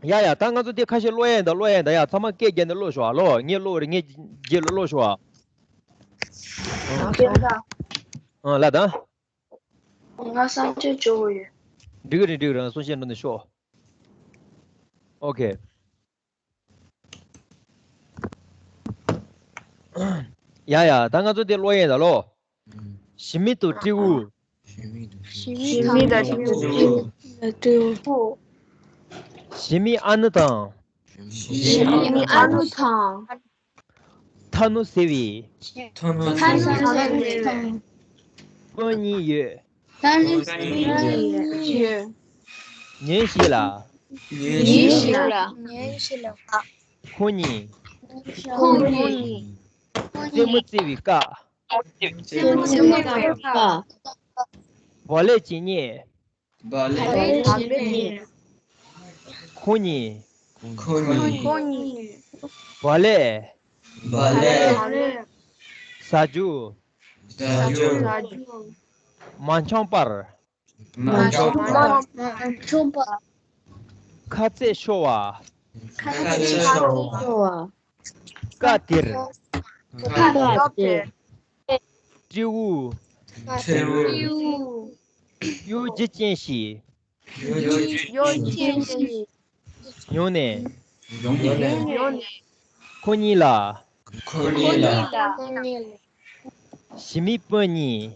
ཡ་ཡ་ད་ང་ཚོ་དེ་ཁ་ཤས་ཀློག་ཡ་ཡིན་ད། ཀློག་ཡ་ཡིན་ད། ཡ་ཚང་མ་སྐད་རྒྱག་ནས་ཀློག་ཤོག་ཨ་ལོ། ངས་ཀློག་རེད། ངས་རྗེས་ལ་ཀློག་ཤོག་ཨ། ཨོ་ལ་ད། ང་གསང་སྤྱོད་སྤྱོད་དགོས་ཡོད། འགྲིག་གི་རེད་འགྲིག་གི་རེད། གསུང་བཤད་འགྲོ་ནས་ཤོག་ཨོ་ཁེ། ཡ་ཡ་ད་ང་ཚོ་དེ་ཀློག་ཡས་ད་ལོ། ཞི་མི་དང་སྤྲེའུ། ཞི་མི་དང་སྤྲེའུ། ཞི་མི་ཨ་ནུ་དང་། ཞི་མི་ཨ་ནུ་དང་། ཐ་ནུ་ཟེར་བའི། ཐ་ནུ་ཟེར་བའི། སྤུན་གཉིས་ཡོད། ད་ནི་ཡོད། ཉིན་ཞིག་ལ། ཉིན་ཞིག་ལ། ཉིན་ཞིག་ལ། ཁོ་གཉིས། ཁོ་གཉིས། རྩེད་མོ་རྩེ་བའི་སྐབས། རྩེད་མོ་རྩེ་བའི་སྐབས། བག་ལེབ་ཅིག་རྙེད། བག་ལེབ་ཅིག་རྙེད། ཁོ་གཉིས། ཁོ་གཉིས། བག་ལེབ། བག་ལེབ། ཟ་རྒྱུ། ཟ་རྒྱུ། མ་འཆམ་པར། མ་འཆམ་པར། ཁ་ཟས་ཤོར་བ། ཁ་ཟས་ཤོར་བ། སྐབས་དེར། སྐབས་དེར། སྤྲེའུ། སྤྲེའུ། གཡོ་སྒྱུ་ཅན་ཞིག་གཡོ་སྒྱུ་ཅན་ཞིག་ཡོང་ནས། ཡོང་ནས། ཁོ་གཉིས་ལ། ཁོ་གཉིས་ལ། ཞི་མིའི་སྤུན་གཉིས།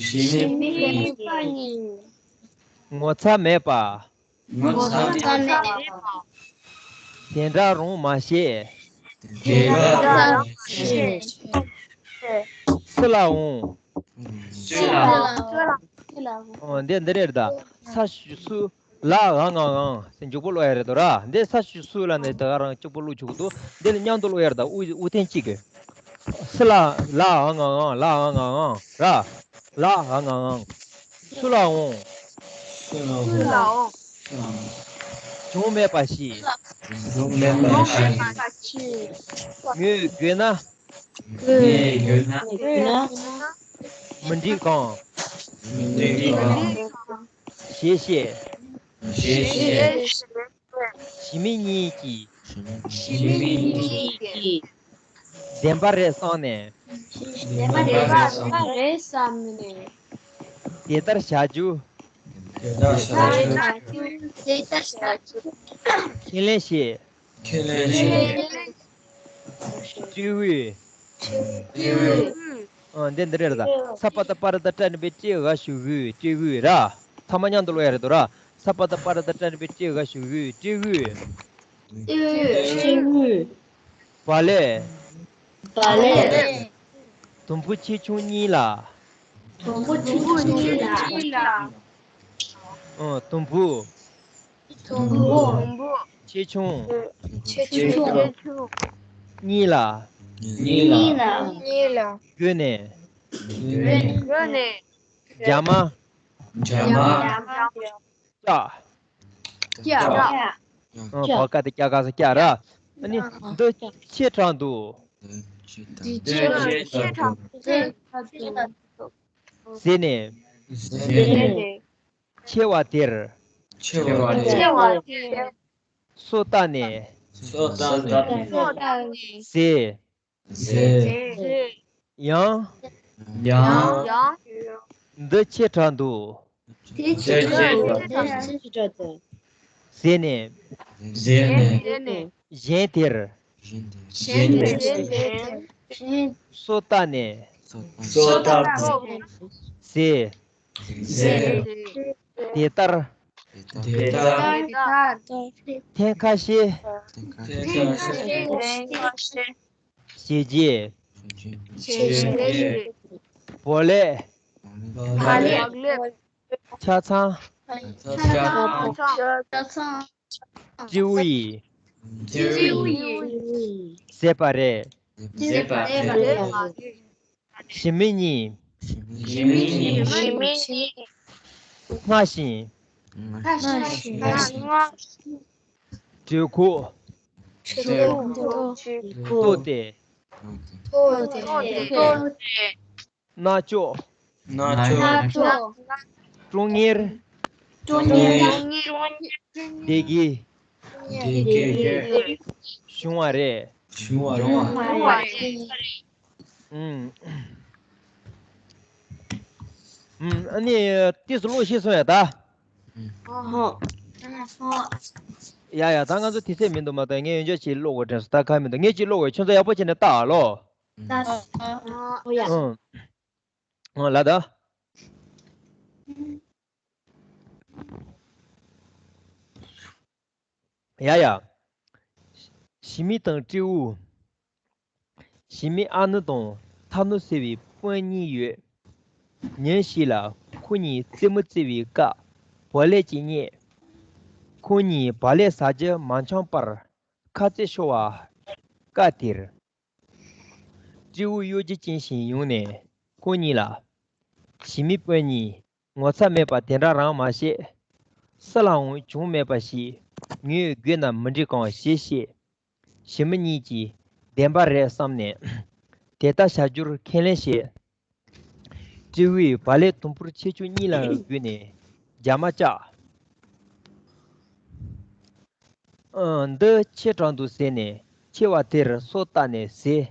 ཞི་མིའི་སྤུན་གཉིས། ངོ་ཚ་མེད་པ། ངོ་ཚ་མེད་པ། དེ་འདྲ་རང་མ་བྱེད། དེ་འདྲ་རང་མ་བྱེད། སུ་ལའང་། སུ་ལའང་། འོ་འདི་འདི་རེད་ད། ས་ཞུ་སུ། ལ་འ་ང་འང་ཟེར་མགྱོགས་པོ་ཀློག་ཡ་རེད་དོ་ར། འདི་ས་ཞུ་སུ་ལ་ནི་ད་ག་རང་གཅིག་པོ་ཀློག་ཆོག་གི་འདུག་འདི་ནི་མཉམ་དུ་ཀློག་ཡ་རེད་ད། དབུ་དབུ་ཐེངས་གཅིག་གི། སུ་ལ། ལ་འ་ང་འང་། ལ་འ་ང་འང་ར། ལ་འ་ང་འང་། སུ་ལའང་། སུ་ལའང་། སྦྱོང་མེད་པ་ཞིག་སྦྱོང་མེད་པ་ཞིག་ངོས་དགོས་ན། ངོས་དགོས་ན། མི་འགྲིག་གམ། མི་འགྲིག་གམ། ཞེས་བཤད། ཞེས་བཤད། ཞི་མི་གཉིས་ཀྱིས། ཞི་མི་གཉིས་ཀྱིས། བདེན་པ་རེད་བསམ་ནས། བདེན་པ་རེད་བསམ་ནས། དེ་ལྟར་བྱ་རྒྱུ། དེ་ལྟར་བྱ་རྒྱུ། དེ་ལྟར་བྱ་རྒྱུ། ཁས་ལེན་བྱས། ཁས་ལེན་བྱས། སྤྲེའུས། སྤྲེའུས། ཨ། འདི་འདི་རེད་ད། ས་པ་བཏགས་སྤ་ར་བཏགས་སྤྲ་འགྲེང་བུ་སྤྲེ། འ་ཞབས་ཞུ་འུ། སྤྲེའུས་ར། ཚང་མ་མཉམ་དུ་ཀློག་ཡ་རེད་དོ་ར། ས་པ་བཏགས་སྤ་ར་བཏགས་སྤྲ་འགྲེང་བུ་སྤྲེ། འ་ཞབས་ཞུ་འུ། སྤྲེའུས། སྤྲེའུས། བག་ལེབ། བག་ལེབ། དུམ་བུ་ཆེ་ཆུང་གཉིས་ལ། དུམ་བུ་ཆེ་ཆུང་གཉིས་ལ། ཨ། དུམ་བུ། དུམ་བུ། ཆེ་ཆུང་། ཆེ་ཆུང་། གཉིས་ལ། གཉིས་ལ། བགོས་ནས། བགོས་ནས། རྒྱ་མ། རྒྱ་མ། སྐྱག་སྐྱག་ཨ། བ་ཀ་དེ་སྐྱ་ཀ་ས་སྐྱག་ར། ཨ་ནི། འདི་ཆེ་དྲགས་འདུག་འདི་ཆེ་དྲགས་འདུག་ཟེར་ནས། ཟེར་ནས། ཆེ་བ་དེར། ཆེ་བ་དེར། སོ་བཏགས་ནས། སོ་བཏགས་ནས། ཟས། ཟས། ཡང་། ཡང་། འདི་ཆེ་དྲགས་འདུག་དེ་ཆེ་དྲགས་འདུག་ཟེར་ནས། ཟེར་ནས། གཞན་དེར། གཞན་དེར། སོ་བཏགས་ནས། སོ་བཏགས་ནས། ཟས། ཟས། དེ་ལྟར། དེ་ལྟར། ཐེངས་ཁ་ཤས། ཐེངས་ཁ་ཤས། བྱས་རྗེས། བྱས་རྗེས། བག་ལེབ། བག་ལེབ། ཆ་ཚང་། ཆ་ཚང་། སྤྲེའུ་ཡིས། སྤྲེའུ་ཡིས། ཟས་པ་རེད། ཟས་པ་རེད། ཞི་མི་གཉིས། ཞི་མི་གཉིས། སྔར་བཞིན། སྔར་བཞིན། གྲོད་ཁོག་གྲོད་ཁོག་ལྟོགས་ཏེ། ལྟོགས་ཏེ། རྣ་ཅོག་རྣ་ཅོག་ཀྲོང་ངེར། ཀྲོང་ངེར། བདེ་སྐྱིད། བདེ་སྐྱིད། བྱུང་བ་རེད། བྱུང་བ་རེད། ཨུམ། ཨུམ། ཨ་ནི་ཏིས་ཀློག་ཤེས་སོང་ཡ་ད། ཧོ། ཡ་ཡ། ད་ང་ཚོ་དུས་ཚོད་མི་འདུག་མ་གཏོགས་ངས་ཡོན་ཆབ་ཅིག་ཀློག་དགོས་དྲན་སོང་། ད་ག་མི་འདུག་ངས་ཅིག་ཀློག་དགོས། ཁྱོད་ཚོ་ཡག་པོ་བྱས་ནས་ལྟ་ཨ་ལོ། ད་ཨོ་ཡ། ཨང་། ཨང་། ལ་ད། ཡ་ཡ། ཞི་མི་དང་སྤྲེའུ། ཞི་མི་ཨ་ནུ་དང་ཐ་ནུ་ཟེར་བའི་སྤུན་གཉིས་ཡོད། ཉིན་ཞིག་ལ་ ཁོ་གཉིས་རྩེད་མོ་རྩེ་བའི་སྐབས་བག་ལེབ་ཅིག་རྙེད། ཁོ་གཉིས་བག་ལེབ་ཟ་རྒྱུ་མ་འཆམ་པར་ཁ་རྩོད་ཤོར་བ་སྐབས་དེར། སྤྲེའུ་གཡོ་སྒྱུ་ཅན་ཞིག་ཡོང་ནས་ཁོ་གཉིས་ལ། ཞི་མི་སྤུན་གཉིས་ངོ་ཚ་མེད་པ་དེ་འདྲ་རང་མ་བྱེད། སུ་ལའང་བྱུང་མེད་པ་ཞིག་ངོས་བགོས་ན་མི་འགྲིག་གམ་ཞེས་བཤད། ཞི་མི་གཉིས་ཀྱིས་བདེན་པ་རེད་བསམ་ནས་དེ་ལྟར་བྱ་རྒྱུར་ཁས་ལེན་བྱས། སྤྲེའུས་བག་ལེབ་དུམ་བུར་ཆེ་ཆུང་གཉིས་ལ་བགོས་ནས་རྒྱ་མ་བཅག། ཨ། འདི་ཆེ་དྲགས་འདུག་ཟེར་ནས་ཆེ་བ་དེར་སོ་བཏགས་ནས་ཟས།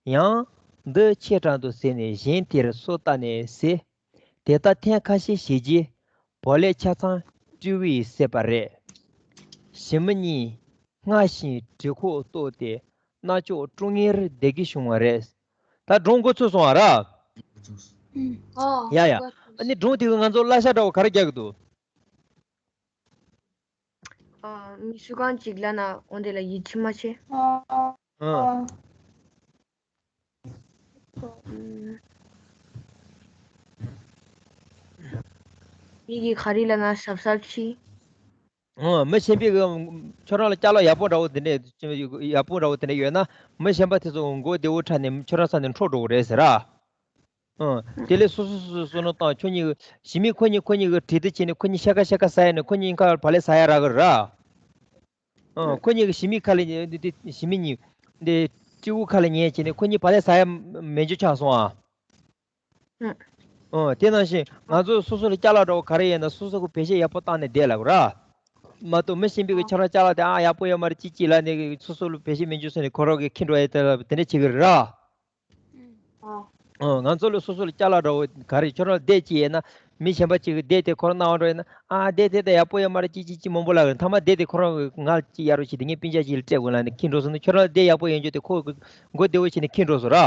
ཡང་། འདི་ཆེ་དྲགས་འདུག་ཟེར་ནས་གཞན་དེར་སོ་བཏགས་ནས་ཟས། དེ་ལྟར་ཐེངས་ཁ་ཤས་བྱས་རྗེས་བག་ལེབ་ཆ་ཚང་སྤྲེའུས་བཟས་པ་རེད། ཞི་མི་གཉིས་སྔར་བཞིན་གྲོད་ཁོག་ལྟོགས་ཏེ་རྣ་ཅོག་ཀྲོང་ངེར་བསྡད་ཀྱི་བྱུང་བ་རེད། ད་སྒྲུང་འགོ་ཚུགས་སོང་བ་ར། ཨ། ཡ་ཡ། ཨ་ནི་སྒྲུང་དེ་གིས་ང་ཚོར་བསླབ་བྱ་འདྲ་བོ་ག་རེ་རྒྱག་གི་འདུག། ཨ། མི་སུ་གང་ཅིག་ལབ་ན་འོ་དེ་ལ་ཡིད་ཆེས་མ་བྱེད། ཨ། མི་གིས་ག་རེ་ལབ་ན་གཟབ་གཟབ་བྱེད། ཨ། མི་གཞན་པས་ཁྱོད་རང་ལ་ཅ་ལག་ཡག་པོ་འདྲ་བོ་དེ་འདྲས་ཡག་པོ་འདྲ་བོ་དེ་འདྲས་ཡོད་ན། མི་གཞན་པ་དེ་ཚོ་མགོ་བདེ་བོ་ཁྲིད་ནས་ཁྱོད་རང་ས་ནས་འཕྲོག་འགྲོ་གི་རེད་ཟེར་ར། ཨ། དེ་ལས་སོ་སོ་སོ་སོ་བསམ་བློ་བཏང་། ཁྱོད་གཉིས་ཀྱིས་ཞི་མི་ཁོ་གཉིས་ཁོ་གཉིས་ཀྱིས་གྲོས་བསྡུར་བྱས་ནས་ཁོ་གཉིས་ཤ་ཁ་ཤ་ཁ་ཟ་ཡ་ནས་ཁོ་གཉིས་ཁ་བག་ལེབ་ཟ་ཡ་རག་གི་ར། ཨ། ཁོ་གཉིས་ཀྱིས་ཞི་མི་ཁ་ལ་ཉན། འདི་འདི་ཞི་མི་གཉིས་འདི་སྤྲེའུ་ཁ་ལ་ཉན་བྱས་ནས་ཁོ་གཉིས་བག་ལེབ་ཟ་ཡ་མེད་འཇོག་ཆགས་སོང་ཨ། ཨ། དེ་ནང་བཞིན་ང་ཚོ་སོ་སོ་ལ་ཅ་ལག་འདྲ་བོ་ག་རེ་ཡིན་ན་སོ་སོ་གི་བེད་སྤྱོད་ཡག་པོ་བཏང་ནས་བསྡད་ལབ་ར། མ་གཏོགས་མི་གཞན་པའི་གི་ཁྱོད་རང་ཅ་ལག་དེ་ཨ་ཡག་པོ་ཡོད་མ་རེད་ཅིག་ཅིག་ལབ་ནས་སོ་སོ་ལ་བེད་སྤྱོད་མི་འཇུག་ཟེར་ནས་ཁོ་རང་གིས་འཁྱེར་འགྲོ་ཡ་དེ་ལ་དེ་འདྲ་བྱེད་གི་རེད་ར། ཨ། ང་ཚོ་ལ་སོ་སོ་ལ་ཅ་ལག་འདྲ་བོ་ག་རེ་ཁྱོད་རང་བསྡད་ཅིག་ཡིན་ན། མི་གཞན་པ་ཅིག་གིས་བསྡད་དེ་ཁོ་རང་གནང་བ་འདྲ་ཡིན་ན། ཨ། བསྡད་དེ་ད་ཡག་པོ་ཡོད་མ་རེད་ཅིག་ཅིག་ཅིག་མང་པོ་ལབ་གི་རེད། མཐའ་མ་བསྡད་དེ་ཁོ་རང་གིས་ང་ཅིག་གཡར་རོགས་བྱས་ཏེ་ངས་སྤུན་ཀྱག་ཅིག་ལ་སྤྲད་དགོས་ལབ་ནས་འཁྱེར་འགྲོ་སོང་ན་ཁྱོད་རང་བསྡད་ཡག་པོ་ཡོད་འཇོག་དེ་ཁོ་མགོ་བདེ་བོ་བྱས་ནས་འཁྱེར་འགྲོ་སོང་ར།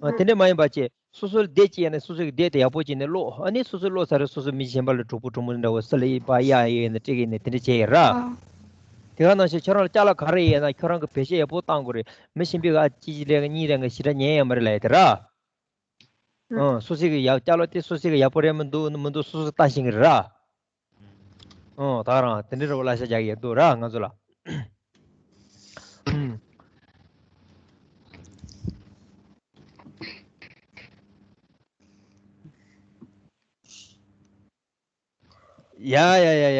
ཨ། དེ་འདྲ་མ་ཡིན་པ་བྱས། སོ་སོར་བསྡད་ཅིག་ཡིན་ན་སོ་སོ་གི་བསྡད་དེ་ཡག་པོ་བྱས་ནས་ཀློག་ཨ་ནི་སོ་སོས་ཀློག་ཚར་རེད། སོ་སོ་མི་གཞན་པ་ལ་གྲོགས་པོ་གྲོགས་མོ་འདྲ་བོ་སུ་ལ་ཡིན་པ་གཡར་ཡས་ཡིན་ན་སྤྲད་ཀྱི་ཡིན་ན་དེ་འདྲ་བྱས་ཡིན་ར། ཨ། དེ་ག་ནང་བཞིན་ཁྱོད་རང་ལ་ཅ་ལག་ག་རེ་ཡིན་ན་ཁྱོད་རང་གི་བེད་སྤྱོད་ཡག་པོ་བཏང་དགོས་རེད། མི་གཞན་པས་ཨ་གཅིག་གཅིག་རེ་གཉིས་རེ་ཞེ་དྲག་ཉན་ཡས་མ་རེད་ལབ་ཡ་དེ་ར། ཨ། སོ་སོ་གི་ཡག་ཅ་ལག་དེ་སོ་སོ་གི་ཡག་པོ་རེད་མི་འདུག་མི་འདུག་སོ་སོས་ལྟ་ཤེས་ཀྱི་རེད་ར། ཨོ། ད་རང་དེ་འདྲ་རེད་བ། གླ་ཆ་རྒྱག་གི་འདུག་ར་ང་ཚོ་ལ། ཡ་ཡ་ཡ་ཡ།